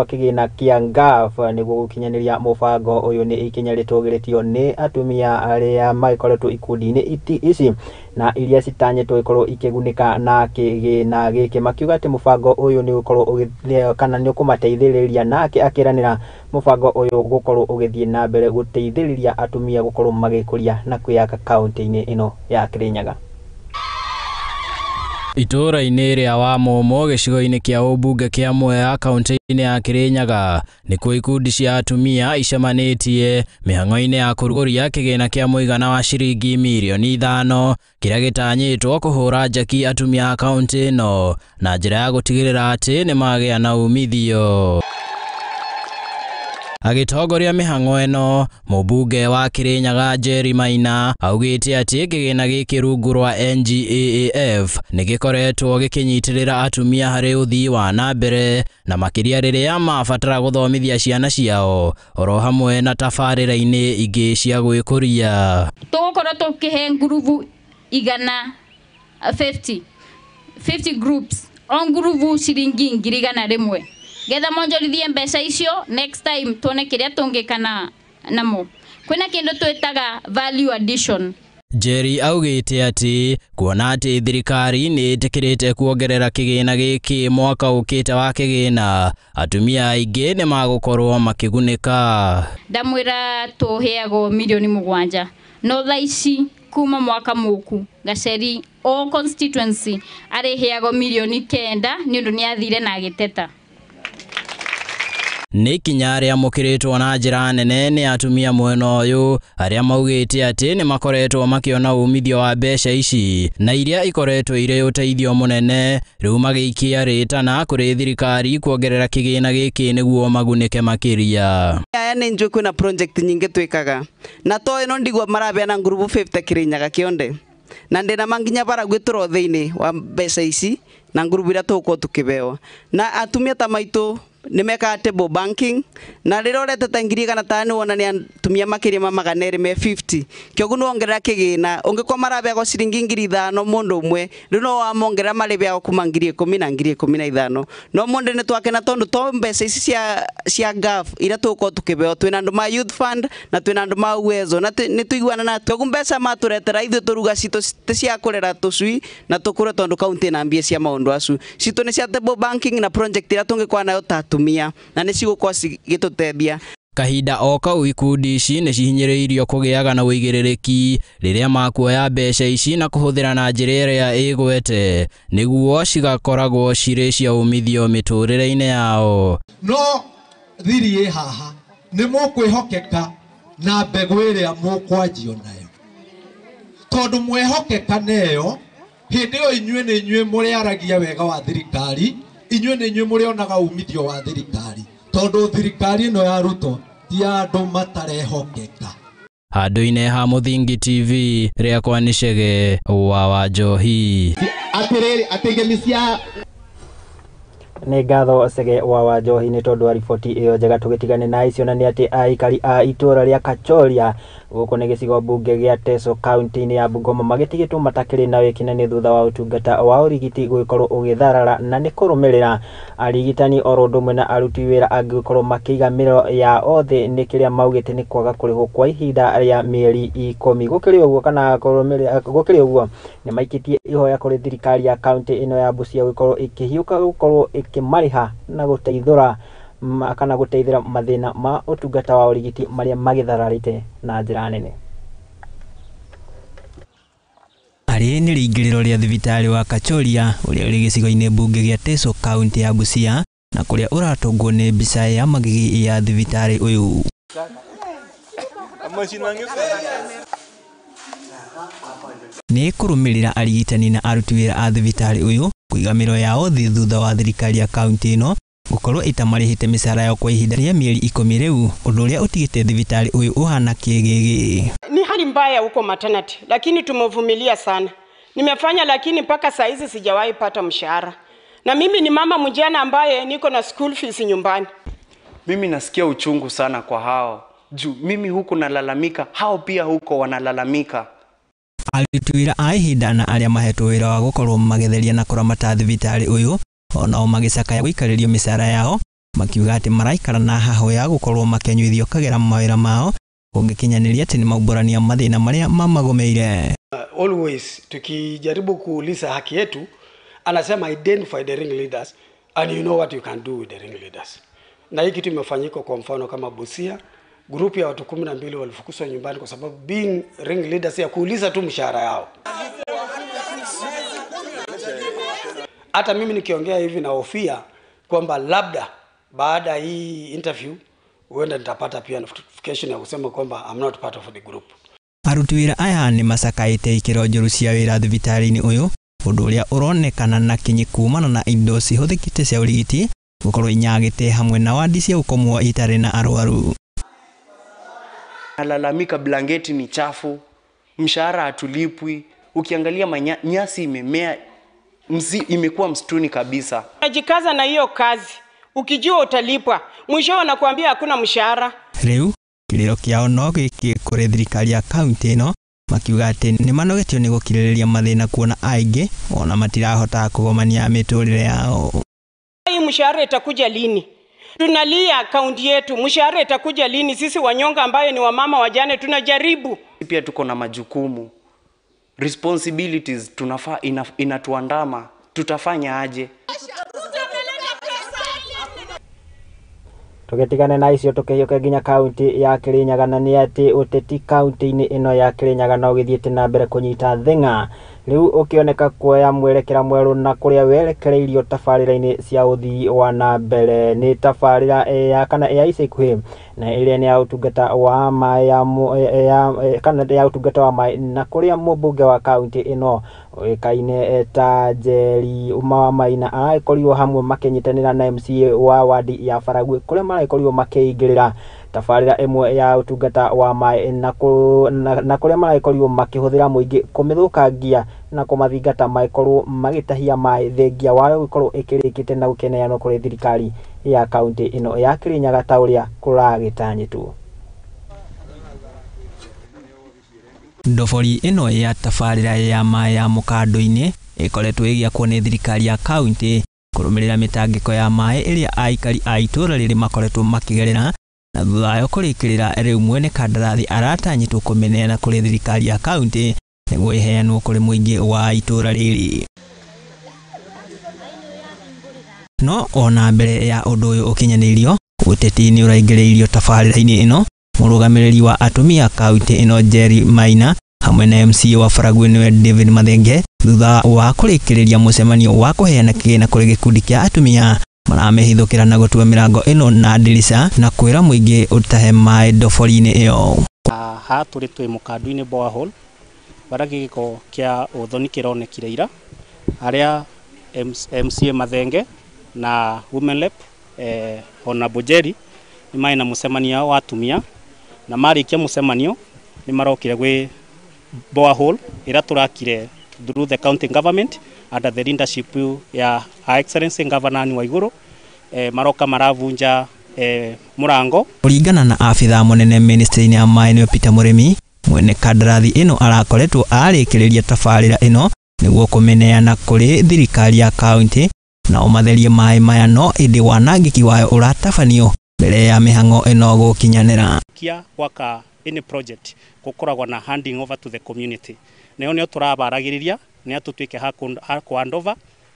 kĩgĩna kĩa NGAAF nĩguo gũkinyanĩria mũbango ũyũ. Nĩ ikinya rĩtũgĩrĩtio nĩ atumia arĩa magĩkoretwo ikundi-inĩ ici na iria citanyĩtwo ikorwo ikĩgunĩka na kĩgĩna gĩkĩ, makiuga atĩ mũbango ũyũ nĩ ũgũkorwo kana nĩ ũkũmateithĩrĩria, nake akĩranĩra mũbango ũyũ gũkorwo ũgĩthiĩ na mbere gũteithĩrĩria atumia gũkorwo magĩkũria na kwĩyaka kaunti-inĩ ĩno ya Kĩrĩnyaga. Itũũra-inĩ rĩa Wamũmũ gĩcigo-inĩ kĩa ũmbunge kĩa Mwea kaunti-inĩ ya Kĩrĩnyaga nĩkuo ikundi cia atumia icemanĩtie mĩhang'o-inĩ ya kũrugũria kĩgĩna kĩa mũigana wa ciringi mirioni 5 kĩrĩa gĩtanyĩtwo kũhũra njeki atumia a kaunti ĩno na njĩra ya gũtigĩrĩra atĩ nĩmagĩa na umithio. Agĩtongoria mĩhang'o ĩno, mũmbunge wa Kĩrĩnyaga Jerry Maina augĩte atĩ kĩgĩna gĩkĩ rungu rwa NGAAF nĩ gĩkoretwo gĩkĩnyitĩrĩra atumia harĩ ũthii wa na mbere na makĩria rĩrĩa mabatara gũthomithia ciana ciao oro hamwe na tabarĩra-inĩ ingĩ cia gwĩkũria. Tũgũkorwo tũkĩhe ngurubu 150 50 groups o ngurubu ciringi 100,000 getha monjorithie mbeca icio next time tuone kiria tungikana namo. Kwina kindu twitaga value addition. Njeri augĩte atĩ kuona atĩ thirikari nĩ ĩtĩkĩrĩte kuongerera kĩgĩna gĩkĩ mwaka ũkĩte wa kĩgĩna, atumia aingĩ nĩ magũkorwo makĩgunĩka. Ndamwĩra tũheagwo milioni 7 no thaa ici kuma mwaka mũku Gacheri o constituency arĩheagwo milioni 9 nĩ ũndũ nĩ athire na agĩteta. Nĩ ikinya rĩamũkĩrĩtwo na njĩra nene nĩ atumia mwena ũyũ arĩa maugĩte atĩ nĩ makoretwo makĩona umithio wa mbeca ici na iria ikoretwo irĩ ũteithio mũnene, rĩu magĩikia rĩtana kũrĩ thirikari kuongerera kĩgĩna gĩkĩ nĩguo magunĩke makĩria. Aya nĩ njũĩ kwĩna project nyingĩ twĩkaga na to ĩno ndigua marabeana ngurubu 50 Kirinyaga kĩonde na ndĩna manginya bara gwĩtũrwo thĩinĩ wa mbeca ici na ngurubu iria tũgũkorwo tũkĩbeo na atumia ta maitũ nimeka table banking na rĩrĩa ũretete 500 wona nĩ atumia makĩria ma 250 kĩoguo nĩ wongerera kĩgĩna ũngĩkorwo marabeagwo ciringi 5,000 mũndũ ũmwe rĩu no wamongerera marĩbeagwo kuma 10,000 na 15,000 no mũndũ nĩ twakena tondũ to mbeca ici cia GAF iria tũgũkorwo tũkĩbeo twĩna andũ ma youth fund na twĩna andũ ma Uwezo na nĩ tũiguana na kĩoguo mbeca matũretera ithuĩ tũruga citũ ti cia kũrera tũcui na tũkũre tondũ kaunti ĩna mbia cia maũndũ acu citũ nĩ cia table banking na project iria tũngĩkorwo nayo ta atumia na nĩ cigũkorwo cigĩtũteithia. Kahinda o kau ikundi ici nĩ cihinyĩrĩirio kũgĩaga na ũigĩrĩrĩki rĩrĩa makuoya mbeca ici na kũhũthĩra na njĩra ĩrĩa ĩgwete nĩguo cigakoragwo cirĩ cia umithio mĩtũrĩre-inĩ yao. No thiri ĩ haha nĩ mũkwĩhokeka na mbegũ ĩrĩa mũkwanjio nayo tondũ mwehokeka neyo hĩndĩ ĩyo inyuĩ nĩ inyuĩ mũrĩaragia wega wa thirikari, inyuĩ nĩ inyuĩ mũrĩonaga umithio wa thirikari tondũ thirikari ĩno ya Ruto ti andũ matarehokeka. Handũ-inĩ ha Mũthingi TV, rĩakwa nĩ Chege wa Wanjohi. Atĩrĩrĩ atĩ cia Nĩ ngatho Chege wa Wanjohi nĩ tondũ wa riboti ĩyo njega. Tũgĩtigane na icio na nĩ atĩ aikari a itũũra rĩa Kachoria gũkũ nĩ gĩcigo mbunge gĩa Teso kaunti-inĩ ya Bungoma magĩtigĩtwo matakĩrĩ na wĩkinani thutha wa ũtungata wa ũrigiti gũgĩkorwo ũgĩtharara na nĩ kũrũmĩrĩra arigitani oro ũndũ ũmwe na aruti wĩra angĩ gũkorwo makĩiga mĩro ya othe nĩ kĩrĩa maugĩte nĩ kwaga kũrĩhwo kwa ihinda rĩa mĩeri 10. Gũkĩrĩ ũguo kana kũrũmĩrĩra gũkĩrĩ ũguo nĩ maikĩtie ihoya kũrĩ thirikari ya kaunti ĩno ya Busia gũkorwo ĩkĩhiũka gũkorwo ĩkĩmarĩha na gũteithũra kana gũteithĩra mathĩna ma ũtungata wa ũrigiti marĩa magĩthararĩte na njĩra nene. Arĩ nĩ rĩingĩrĩro rĩa thibitarĩ wa Kachoria ũrĩa ũrĩ gĩcigo-inĩ mbunge gĩa Teso kaunti ya Busia na kũrĩa ũratũngwo nĩ mbica ya magigi ya thibitarĩ ũyũ. Nĩ kũrũmĩrĩra arigitani na aruti wĩra a thibitarĩ ũyũ kũiga mĩro yao thĩ thutha wa thirikari ya kaunti ĩno gũkorwo ĩtamarĩhĩte mĩcara yao kwa ihinda rĩa mĩeri 10 rĩu, ũndũ ũrĩa ũtigĩte thibitarĩ ũyũ ũhana kĩgĩgĩ. Ni hali mbaya huko maternity, lakini tumevumilia sana. Nimefanya lakini mpaka saa hizi sijawahi pata mshahara. Na mimi ni mama mjane ambaye niko na school fees nyumbani. Mimi nasikia uchungu sana kwa hao. Juu mimi huku nalalamika, hao pia huko wanalalamika. Aruti wĩra a ihinda na arĩa mahetwo wĩra wa gũkorwo magĩtheria na kũramata thibitarĩ ũyũ onao magĩcakaya gũikarĩrio mĩcara yao makiuga atĩ maraikara na hahũ ya gũkorwo makĩnyuithio kagera mawĩra mao kũngĩkinyanĩria atĩ nĩ maumbũrania mathĩna marĩa mamagomeire. Always tukijaribu kuuliza haki yetu anasema identify the ring leaders and you know what you can do with the ring leaders. Na hii kitu imefanyika kwa mfano kama Busia, grupu ya watu 12 walifukuzwa nyumbani kwa sababu being ring leaders ya kuuliza tu mshahara yao. Hata mimi nikiongea hivi na hofia kwamba labda baada hii interview huenda nitapata pia notification ya kusema kwamba I'm not part of the group. Aruti wĩra aya nĩ macakaĩte ikĩro njũru cia wĩra thibitarĩ-inĩ ũyũ, ũndũ ũrĩa ũronekana na kinyi kumana na indo cihũthĩkĩte cia ũrigiti gũkorwo inyagĩte hamwe na wadi cia gũkomwo itarĩ na arwaru. Nalalamika blanketi ni chafu, mshahara hatulipwi, ukiangalia nyasi imemea, imekuwa msituni kabisa. Najikaza na hiyo kazi, ukijua utalipwa, mwisho wanakuambia hakuna mshahara. Rĩu kĩrĩro kĩao no gĩkĩ kũrĩ thirikari ya kaunti ĩno makiuga atĩ nĩ manogetio nĩ gũkirĩrĩria mathĩna kuona aingĩ ona matirahota kũgomania mĩtũrĩre yao. Hii mshahara itakuja lini? Tunalia kaunti yetu, mshahara itakuja lini? Sisi wanyonga ambaye ni wamama wajane tunajaribu. Pia tuko na majukumu. Responsibilities tunafaa inatuandama, tutafanya aje? Tugetigane na icio tukihiũke nginya kaunti ya Kirinyaga na nĩ atĩ ũteti kaunti-inĩ ĩno ya Kirinyaga no ũgĩthiĩte na mbere kũnyita thing'a rĩu ũkĩoneka kuoya mwerekera mwerũ na kũrĩa werekereirio tabarĩra-inĩ cia ũthii wa na mbere nĩ tabarĩra ya kana ya ica ikuhĩ na ĩrĩa nĩ ya ũtungata wa maĩ ya kana ya ũtungata wa maĩ na kũrĩa mũmbunge wa kaunti ĩno ũĩkaine ta Njeri wa Maina aragĩkorirwo hamwe makĩnyitanĩra na MCA wa wadi ya Baragwi kũrĩa maragĩkorirwo makĩingĩrĩra tabarĩra ĩmwe ya ũtungata wa maĩ na kũrĩa maragĩkorirwo makĩhũthĩra mũingĩ kũmĩthũkangia na kũmathingata magĩkorwo magĩtahia maĩ thengia wayo gũkorwo ĩkĩrĩkĩte na gũkĩneanwo kũrĩ thirikari ya kaunti ĩno ya Kirinyaga ta ũrĩa kũragĩtanyĩtwo. Ndobori ĩno ya tabarĩra ya maĩ ya mũkando-inĩ ĩkoretwo ĩgĩakwo nĩ thirikari ya kaunti kũrũmĩrĩra mĩtangĩko ya maĩ ĩrĩa aikari a itũũra rĩrĩ makoretwo makĩgerera na thutha wayo kũrĩkĩrĩra rĩu mwene kandarathi aratanyĩtwo kũmĩneana kũrĩ thirikari ya kaunti nĩguo ĩheanwo kũrĩ mũingĩ wa itũũra rĩrĩ. No ona mbere ya ũndũ ũyũ ũkinyanĩirio, ũteti nĩ ũraingĩrĩirio tabarĩra-inĩ ĩno. Mũrũgamĩrĩri wa atumia kaunti ĩno Njeri Maina hamwe na MCA wa Baragwi nĩwe David Mathenge thutha wa kũrĩkĩrĩria mũcemanio wa kũheana kĩgĩna kũrĩ gĩkundi kĩa atumia maramĩhithũkĩra na gũtua mĩrango ĩno na ndirica na kwĩra mũingĩ ũtahe maĩ ndobori-inĩ ĩyo. Haha tũrĩ twĩ mũkandu-inĩ borehole barĩa gĩko kĩa ũthoni kĩronekire ira harĩa MCA Mathenge na Women Rep Honorable Njeri nĩ marĩ na mũcemanio wa atumia na marĩkia mũcemanio nĩ marokire gwĩ borehole ĩrĩa tũrakire through the county government under the leadership ya Her Excellency Governor Anne Waiguru maroka maravunja mũrango. Kũringana na abithaa mũnene ministry-inĩ ya maĩ nĩwe Peter Mũrĩmi, mwene kandarathi ĩno arakoretwo arĩkĩrĩria tabarĩra ĩno nĩguo kũmĩneana kũrĩ thirikari ya kaunti na ũmatherie maĩ maya, no ĩndĩ wanangĩki wayo ũratabanio mbere ya mĩhang'o ĩno gũkinyanĩra. Kia gwaka any project gũkoragwo na handing over to the community nayo nĩyo tũrabaragĩrĩria nĩ atũtuĩke ha kũ hand over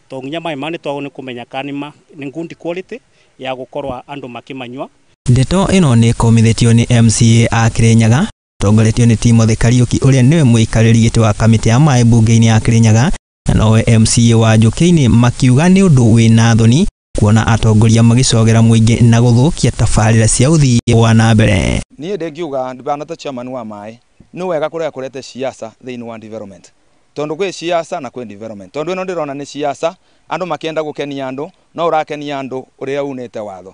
to nginya maĩ maya nĩ twagwo nĩ kũmenya kana nĩ good quality ya gũkorwo andũ makĩmanyua. Ndeto ĩno nĩ ĩkũmithĩtio nĩ MCA a Kirinyaga tongoretio nĩ Timothy Kariuki ũrĩa nĩwe mũikarĩri gĩtĩ wa kamĩtĩ ya maĩ mbunge-inĩ ya Kirinyaga na nowe MCA wa Njũkĩ-inĩ, makiuga nĩ ũndũ wĩna thoni kuona atongoria magĩcogera mũingĩ na gũthũkia tabarĩra cia ũthii wa na mbere. Niĩ ndingiuga ndibana ta chairman wa maĩ nĩ wega kũrĩa kũrete siasa thĩinĩ wa development tondu gwĩ siasa na kwĩ development tondu ĩno ndĩrona nĩ siasa andũ makĩenda gũkenia andũ no ũrakenia andũ ũrĩa unĩte watho.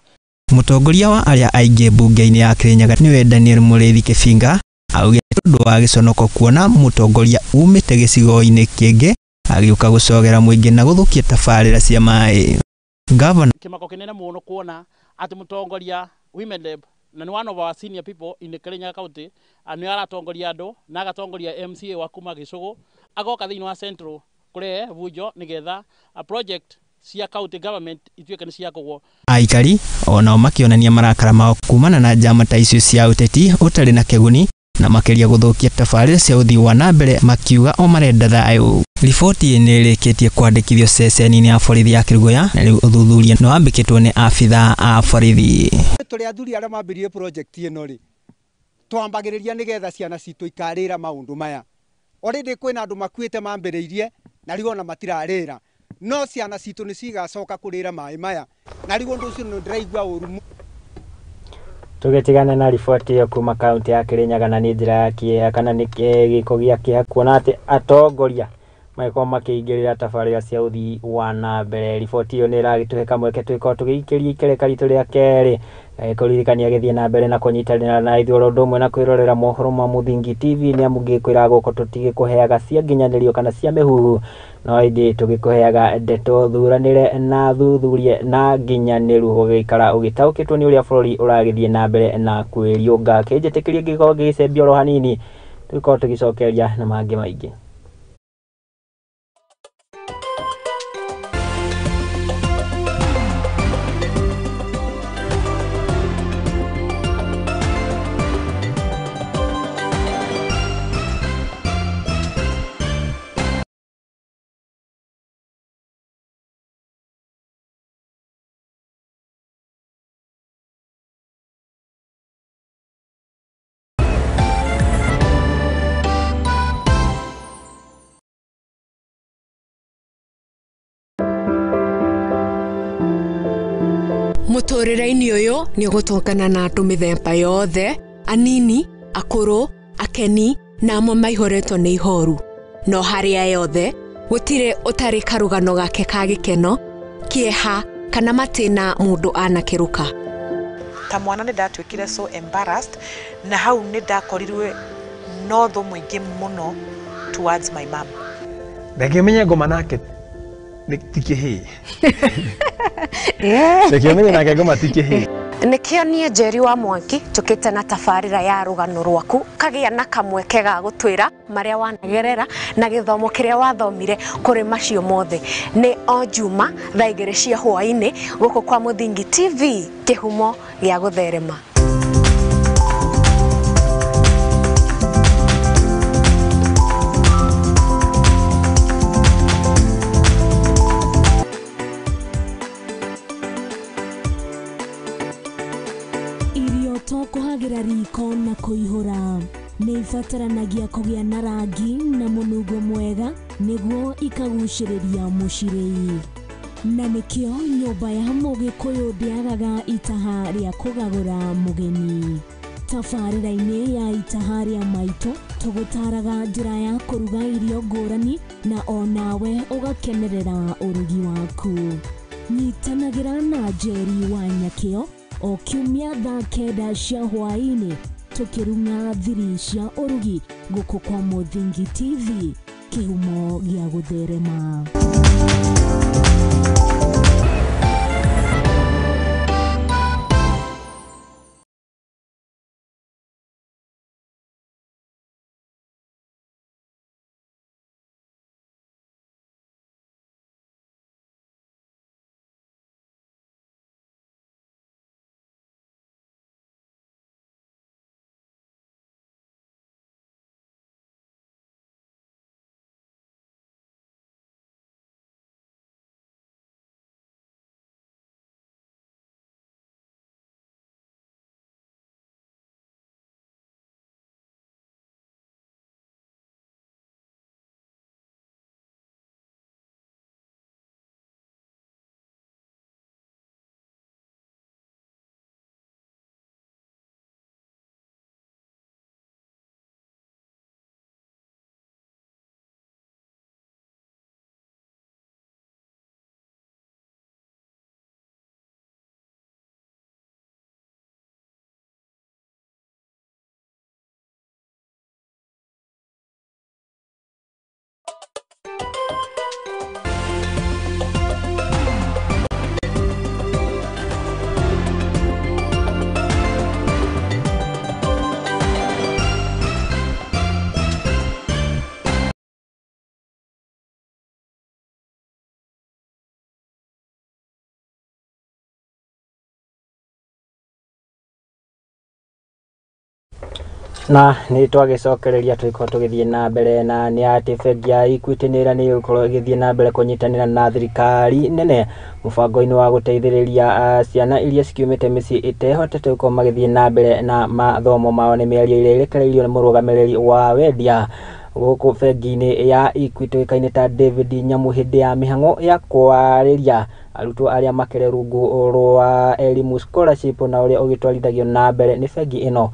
Mũtongoria wa arĩa aingĩ mbunge-inĩ ya Kirinyaga nĩwe Daniel Mũrĩithi Kĩbinga augĩte ũndũ wa gĩconoko kuona mũtongoria umĩte gĩcigo-inĩ kĩngĩ agĩũka gũcogera mũingĩ na gũthũkia tabarĩra cia maĩ. Governor kĩmako kĩnene mũno kuona atĩ mũtongoria Women Rep na nĩ one of our senior people in the Kirinyaga County nĩ aratongoria andũ na agatongoria MCA wa kuma gĩcũgũ agoka thĩinĩ wa Central kũrehe bunjo nĩgetha a project cia county government ituĩke nĩ ciakũgwo. Aikari onao makĩonania marakara mao kumana na njama ta icio cia ũteti ũtarĩ na kĩguni na makĩria gũthũkia tabarĩra cia ũthii wa na mbere, makiuga o marenda thayũ. Riboti nĩ ĩrĩkĩtie kwandĩkithio ceceni-inĩ ya borithi ya Kĩrũgũya na rĩu ũthuthuria nĩ wambĩkĩtwo nĩ abithaa a borithi. Tũrĩ athuri arĩa mambĩrĩirie project ĩno rĩ, twambagĩrĩria nĩgetha ciana citũ ikarĩra maũndũ maya. Already kwĩna andũ makuĩte mambĩrĩirie na rĩu ona matirarĩra, no ciana citũ nĩ cigacoka kũrĩra maĩ maya na rĩu ũndũ ũcio nĩ ndĩraigua ũru. Tũgĩtigane na riboti ĩyo kuma kaunti ya Kirinyaga na nĩ njĩra ya kĩeha kana nĩ gĩko gĩa kĩeha kuona atĩ atongoria magĩkorwo makĩingĩrĩra tabarĩra cia ũthii wa na mbere. Riboti ĩyo nĩ ĩragĩtũhe kamweke tũgĩkorwo tũgĩikĩria ikereka ritũ rĩa kerĩ na gĩkũririkania gĩthiĩ na mbere na kũnyitanĩra na ithuĩ oro ũndũ ũmwe na kwĩrorera mohoro ma Mũthingi TV nĩ amu ngĩkwĩra gũkũ tũtigĩkũheaga cia nginyanĩrio kana cia mĩhuhu, no ĩndĩ tũgĩkũheaga ndeto thuranĩre na thuthurie na nginyanĩru ũgĩikara ũgĩtaũkĩtwo nĩ ũrĩa bũrũri ũragĩthiĩ na mbere na kwĩriũnga. Kĩnjĩtĩkĩrie ngĩkorwo ngĩgĩcembia oro hanini tũgĩkorwo tũgĩcokeria na mangĩ maingĩ. Mũtũrĩre-inĩ ũyũ nĩ ũgũtũngana na andũ mĩthemba yothe, anini, akũrũ, akeni na amwe maihũrĩtwo nĩ ihoru. No harĩa yothe gũtirĩ ũtarĩ karũgano gake ka gĩkeno, kĩeha kana matĩna mũndũ anakĩrũka. Ta mwana nĩ ndatuĩkire so embarrassed, na hau nĩ ndakorirwe no thũ mũingĩ mũno towards my mom. Reke ũmenye ngoma nake nĩ ti kĩhĩĩ. Reke ũmenye nake ngoma ti kĩhĩĩ. Nĩkĩo niĩ Njeri wa Mwangi njũkĩte na tabarĩra ya rũgano rwaku kagĩa na kamweke ga gũtwĩra marĩa wanagerera na gĩthomo kĩrĩa wathomire kũrĩ macio mothe. Nĩ o Juma thaa 2 cia hwaĩ-inĩ gũkũ kwa Mũthingi TV, kĩhumo gĩa gũtherema. Kũhagĩra riko na kũihũra nĩ ibataranagia kũgĩa na rangi na mũnungo mwega nĩguo ikagucĩrĩria mũcirĩi. Na nĩkĩo nyũmba ya Mũgĩkũyũ ndĩagaga itaha rĩa kũgagũra mũgeni. Tabarĩra-inĩ ya itaha rĩa maitũ tũgũtaraga njĩra ya kũruga irio ngũrani na onawe ũgakenerera ũrugi waku. Nyitanagĩra na Njeri wa Nyakĩo o kiumia thaa 9 cia hwaĩ-inĩ tũkĩrung'a thiri cia ũrugi gũkũ kwa Mũthingi TV, kĩhumo gĩa gũtherema. Na nĩ twagĩcokereria tũgĩkorwo tũgĩthiĩ na mbere na nĩ atĩ bengi ya Equity nĩ ĩranĩire gũkorwo ĩgĩthiĩ na mbere kũnyitanĩra na thirikari nene mũbango-inĩ wa gũteithĩrĩria ciana iria cikiumĩte mĩciĩ ĩtehotete gũkorwo magĩthiĩ na mbere na mathomo mao. Nĩ mĩario ĩrĩa ĩrekereirio nĩ mũrũgamĩrĩri wa wendia gũkũ bengi-inĩ ya Equity ũĩkaine ta David Nyamu hĩndĩ ya mĩhang'o ya kwarĩria arutwo arĩa makĩrĩ rungu rwa Elimu Scholarship na ũrĩa ũgĩtwarithagio na mbere nĩ bengi ĩno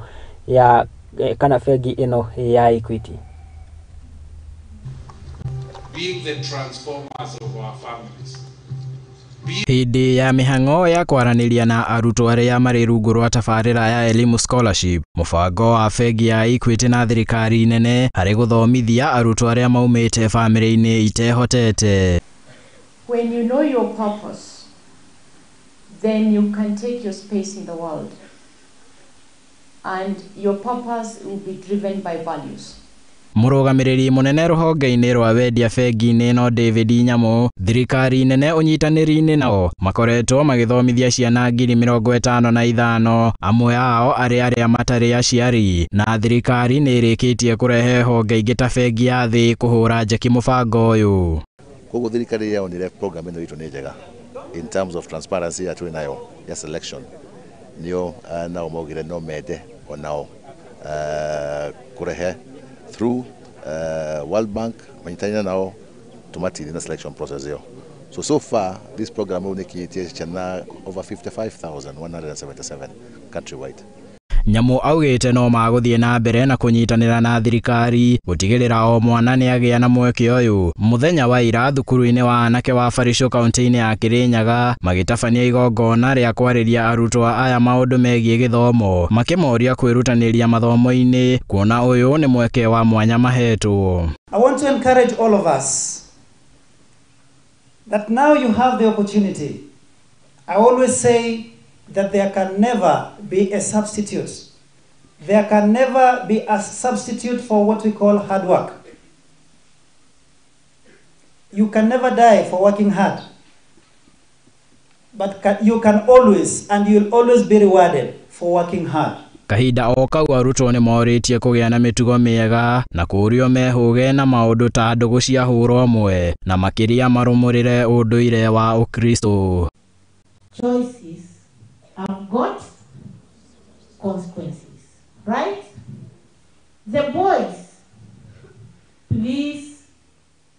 ya kana bengi ĩno ya Equity. Being the transformers of our families. Hĩndĩ ya mĩhang'o ya kwaranĩria na arutwo arĩa marĩ rungu rwa tabarĩra ya Elimu Scholarship, mũbango wa bengi ya Equity na thirikari nene harĩ gũthomithia arutwo arĩa maumĩte bamĩrĩ-inĩ itehotete. When you know your purpose, then you can take your space in the world. And your purpose will be driven by values. Mũrũgamĩrĩri mũnene rũhonge-inĩ rwa wendia bengi-inĩ ĩno David Nyamu, thirikari nene ũnyitanĩri-inĩ nao makoretwo magĩthomithia ciana 55,000, amwe ao arĩ arĩa matarĩ aciari, na thirikari nĩ ĩrĩkĩtie kũrehe honge ingĩ ta bengi ya thĩ kũhũra njeki mũbango ũyũ. Koguo thirikari yonire program ĩno itũ nĩ njega in terms of transparency ya twĩ nayo ya selection, nĩo nao maugire no mende onao kũrehe through World Bank manyitanĩra nao tũmatiri na selection process ĩyo. So far this program rĩu nĩkinyĩtie ciana over 55,177 countrywide. Nyamu augĩte no magũthiĩ na mbere na kũnyitanĩra na thirikari gũtigĩrĩra o mwana nĩ agĩa na mweke ũyũ. Mũthenya wa ira thukuru-inĩ wa anake wa Barisho kaunti-inĩ ya Kirinyaga magĩtabania igongona rĩa kwarĩria arutwo aya maũndũ megiĩ gĩthomo, makĩmoria kwĩrutanĩria mathomo-inĩ kuona ũyũ nĩ mweke wa mwanya mahetwo. I want to encourage all of us that now you have the opportunity. I always say that there can never be a substitute. There can never be a substitute for what we call hard work. You can never die for working hard, but you can always, and you'll always be rewarded for working hard. Kahinda o kau arutwo nĩ morĩtie kũgĩa na mĩtugo mĩega na kũũrio mehũge na maũndũ ta ndũgũ cia hũra ũmwe na makĩria marũmũrĩre ũndũire wa Ũkristo. Choices have got consequences, right? The boys, please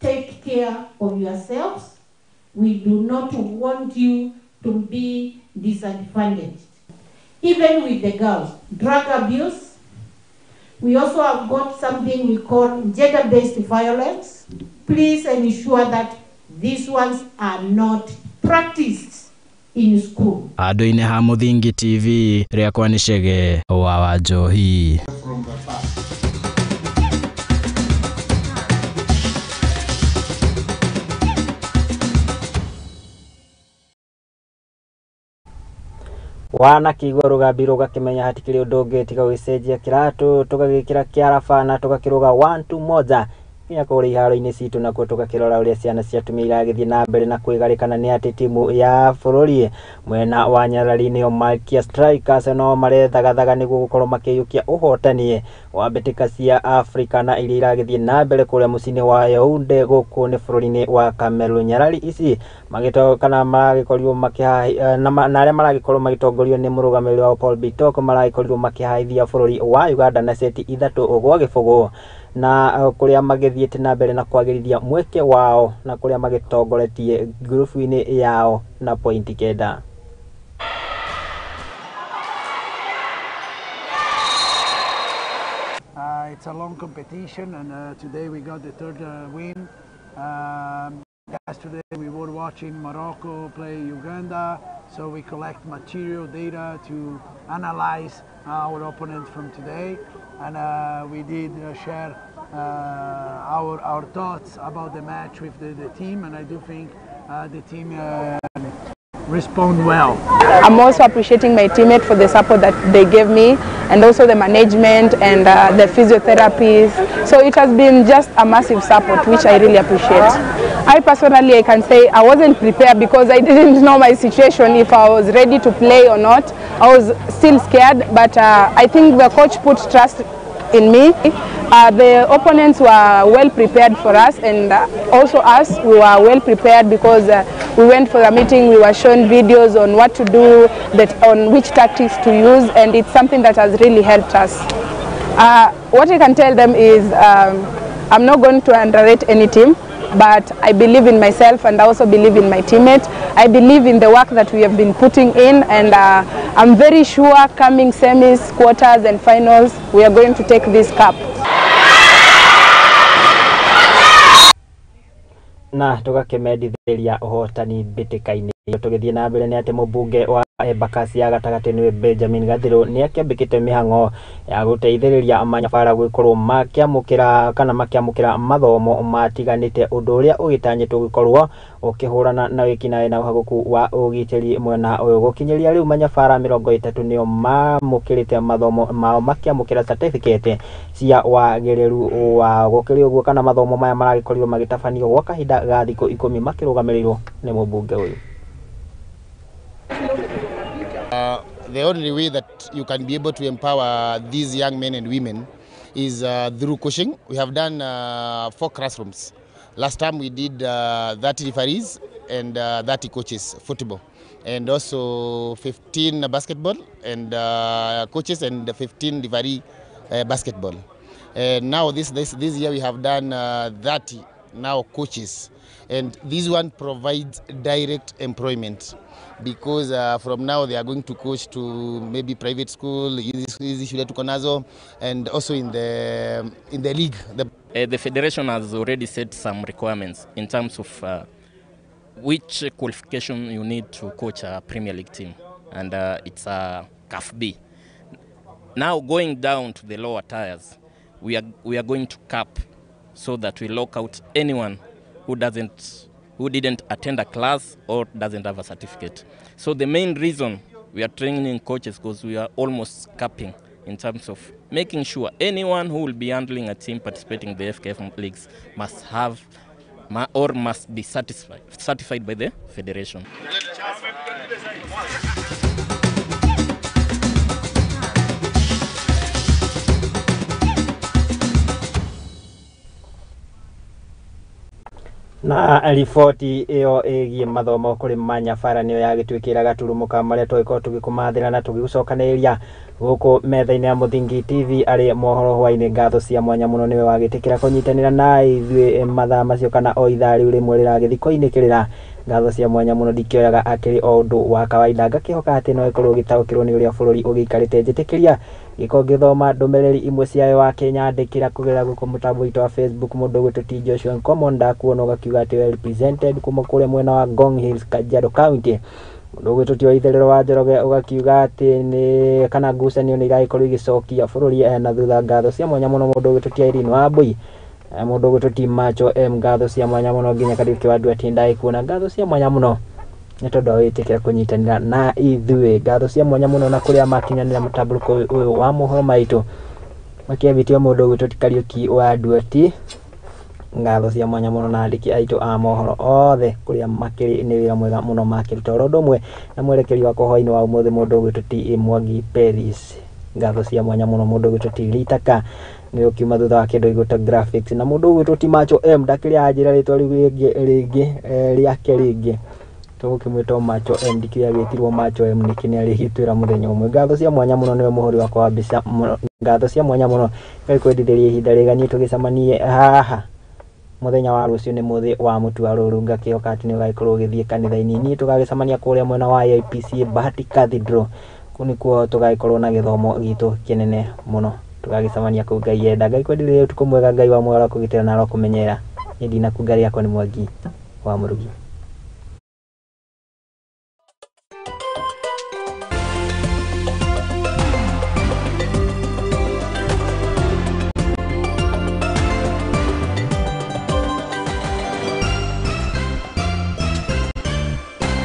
take care of yourselves. We do not want you to be disadvantaged. Even with the girls, drug abuse. We also have got something we call gender-based violence. Please ensure that these ones are not practiced in school. Andũ-inĩ ha Mũthingi TV, rĩakwa nĩ Chege wa Wanjohi. Wanakĩigua rũgambi rũgakĩmenya hatikĩrĩ ũndũ ũngĩ tiga gũgĩcenjia kĩratũ tũgagĩkĩra kĩaraba na tũgakĩrũga 1 2 moja nginya kũrĩa iharo-inĩ citũ, nakuo tũgakĩrora ũrĩa ciana cia atumia iragĩthiĩ na mbere na kwĩgarĩkana nĩ atĩ timu ya bũrũri mwena wa Nyarari nĩo Malkia Strikers no marethagathaga nĩguo gũkorwo makĩiyũkia ũhotani wa mbĩtĩka cia Afrika na iria iragĩthiĩ na mbere kũrĩa mũciĩ-inĩ wa Yaounde gũkũ nĩ bũrũri-inĩ wa Cameroon. Nyarari ici kana maragĩkorirwo na arĩa maragĩkorwo magĩtongorio nĩ mũrũgamĩrĩri wao Paul Bitok maragĩkorirwo makĩhaithia bũrũri wa Uganda na seti 3-0 na kũrĩa magĩthiĩte na mbere na kwagĩrithia mweke wao na kũrĩa magĩtongoretie ngurubu-inĩ yao na pointi 9. It's a long competition, and today we got the third win. Yesterday we were watching Morocco play Uganda, so we collect material data to analyze our opponents from today, and we did share our thoughts about the match with the team, and I do think the team respond well. I'm also appreciating my teammate for the support that they gave me, and also the management and the physiotherapists. So it has been just a massive support, which I really appreciate. I personally, I can say I wasn't prepared because I didn't know my situation, if I was ready to play or not. I was still scared, but I think the coach put trust in me. The opponents were well prepared for us, and also us, we were well prepared because we went for a meeting, we were shown videos on what to do, on which tactics to use, and it's something that has really helped us. What I can tell them is I'm not going to underrate any team, but I believe in myself and I also believe in my teammates. I believe in the work that we have been putting in, and I'm very sure coming semis, quarters and finals, we are going to take this cup. Na tũgakĩmendithĩria ũhotani mbĩtĩka-inĩ. Tũgĩthiĩ na mbere nĩ atĩ mũmbunge wa Embakasi ya gatagatĩ nĩwe Benjamin Gathirũ nĩ akĩambĩkĩte mĩhang'o ya gũteithĩrĩria manyabara gwĩkorwo makĩamũkĩra kana makĩamũkĩra mathomo matiganĩte, ũndũ ũrĩa ũgĩtanyĩtwo gũkorwo ũkĩhũrana na wĩkinaĩ na ũhagũku wa ũgitĩri mwena ũyũ. Gũkinyĩria rĩu manyabara 30 nĩo mamũkĩrĩte mathomo mao makĩamũkĩra certificate cia wagĩrĩru wa gũkĩrĩ ũguo, kana mathomo maya maragĩkorirwo magĩtabanio gwa kahinda ga thikũ 10 makĩrũgamĩrĩirwo nĩ mũmbunge ũyũ. The only way that you can be able to empower these young men and women is through coaching. We have done 4 classrooms. Last time we did 30 referees and 30 coaches football, and also 15 basketball and coaches and 15 referee basketball. And now this year we have done 30 now coaches And this one provides direct employment because from now they are going to coach to maybe private school, hizi shule tuko nazo, and also in the league. The federation has already set some requirements in terms of which qualification you need to coach a Premier League team, and it's a CAF B. Now going down to the lower tiers, we are going to cap so that we lock out anyone who didn't attend a class or doesn't have a certificate. So the main reason we are training coaches, because we are almost capping in terms of making sure anyone who will be handling a team participating in the FKF leagues must have or must be satisfied, certified by the federation. Na riboti ĩyo ĩgiĩ mathomo kũrĩ manyabara nĩyo yagĩtuĩkĩra gaturumo ka marĩa tũgĩkorwo tũgĩkũmathĩra na tũgĩgũcokanĩrĩria gũkũ metha-inĩ ya Mũthingi TV arĩ mohoro hwainĩ. Ngatho cia mwanya mũno nĩwe wagĩtĩkĩra kũnyitanĩra na ithuĩ mathaa macio kana o ithaa rĩu rĩmwe rĩragĩthiĩ koinĩkĩrĩra. Ngatho cia mwanya mũno ndikĩoyaga akĩrĩ o ũndũ wa kawaida, ngakĩhoka atĩ no ĩkorwo ũgĩtaũkĩrwo nĩ ũrĩa bũrũri ũgĩikarĩte. Njĩtĩkĩria gĩkorwo ngĩthoma ndũmĩrĩri imwe ciayo wakĩnyandĩkĩra kũgerera gũkũ mũtambo witũ wa Facebook. Mũndũ ũgwĩtwo T Joshua Nkomo ndakuona ũgakiuga atĩ well represented kuma kũrĩa mwena wa Ngong Hills, Kajiado County. Mũndũ ũgwĩtwo Tio Itherero wa Njoroge ũgakiuga atĩ nĩ kana ngucanio nĩ iragĩkorwo igĩcokia bũrũri na thutha. Ngatho cia mwanya mũno. Mũndũ ũgwĩtwo Tia Irene Wambui, mũndũ ũgwĩtwo T Macho M, ngatho cia mwanya mũno. Nginya Kariũki wa Nduati ndagĩkuona, ngatho cia mwanya mũno nĩ tondũ wa wĩtĩkĩra kũnyitanĩra na ithuĩ. Ngatho cia mwanya mũno na kũrĩa makinyanĩra mũtambũrũko ũyũ wa mohoro maitũ makĩambĩtio mũndũ ũgwĩtwo ti Kariũki wa Nduati. Ngatho cia mwanya mũno na andĩki aitũ a mohoro othe kũrĩa makĩrĩ, nĩ wĩra mwega mũno makĩruta. Oro ũndũ ũmwe na mwerekeri wakwa hwainĩ wa ũmũthĩ, mũndũ ũgwĩtwo ti Mwangi Peris, ngatho cia mwanya mũno. Mũndũ ũgwĩtwo ti Litaka nĩ ũkiuma thutha wa kĩndũ gĩgwĩtwo graphics, na mũndũ ũgwĩtwo ti Macho M ndakĩrĩ anjĩra rĩtwa rĩu rĩngĩ rĩake rĩngĩ, tũgũkĩmwĩta Macho M. Ndikĩũĩ agĩtirwo Macho M nĩkĩ, nĩ arĩgĩtwĩra mũthenya ũmwe. Ngatho cia mwanya mũno, nĩwe mũhũri wakwa wa mbica. Ngatho cia mwanya mũno, Ngai kwendithĩria ihinda rĩega. Niĩ tũgĩcemanie haha mũthenya wa rũciũ nĩ mũthĩ wa mũtu wa rũru, ngakĩhoka atĩ nĩ ũgagĩkorwo ũgĩthiĩ kanitha-inĩ. Niĩ tũgagĩcemania kũrĩa mwena wa AIPC Bahati Cathedral, kũu nĩkuo tũgagĩkorwo na gĩthomo gitũ kĩnene mũno. Tũgagĩcemania kũu Ngai enda. Ngai kwendithĩria ũtukũ mwega. Ngai wa muoyo arokũgitĩra na arokũmenyerera. Niĩ ndinakunga rĩakwa nĩ Mwangi wa Mũrugi.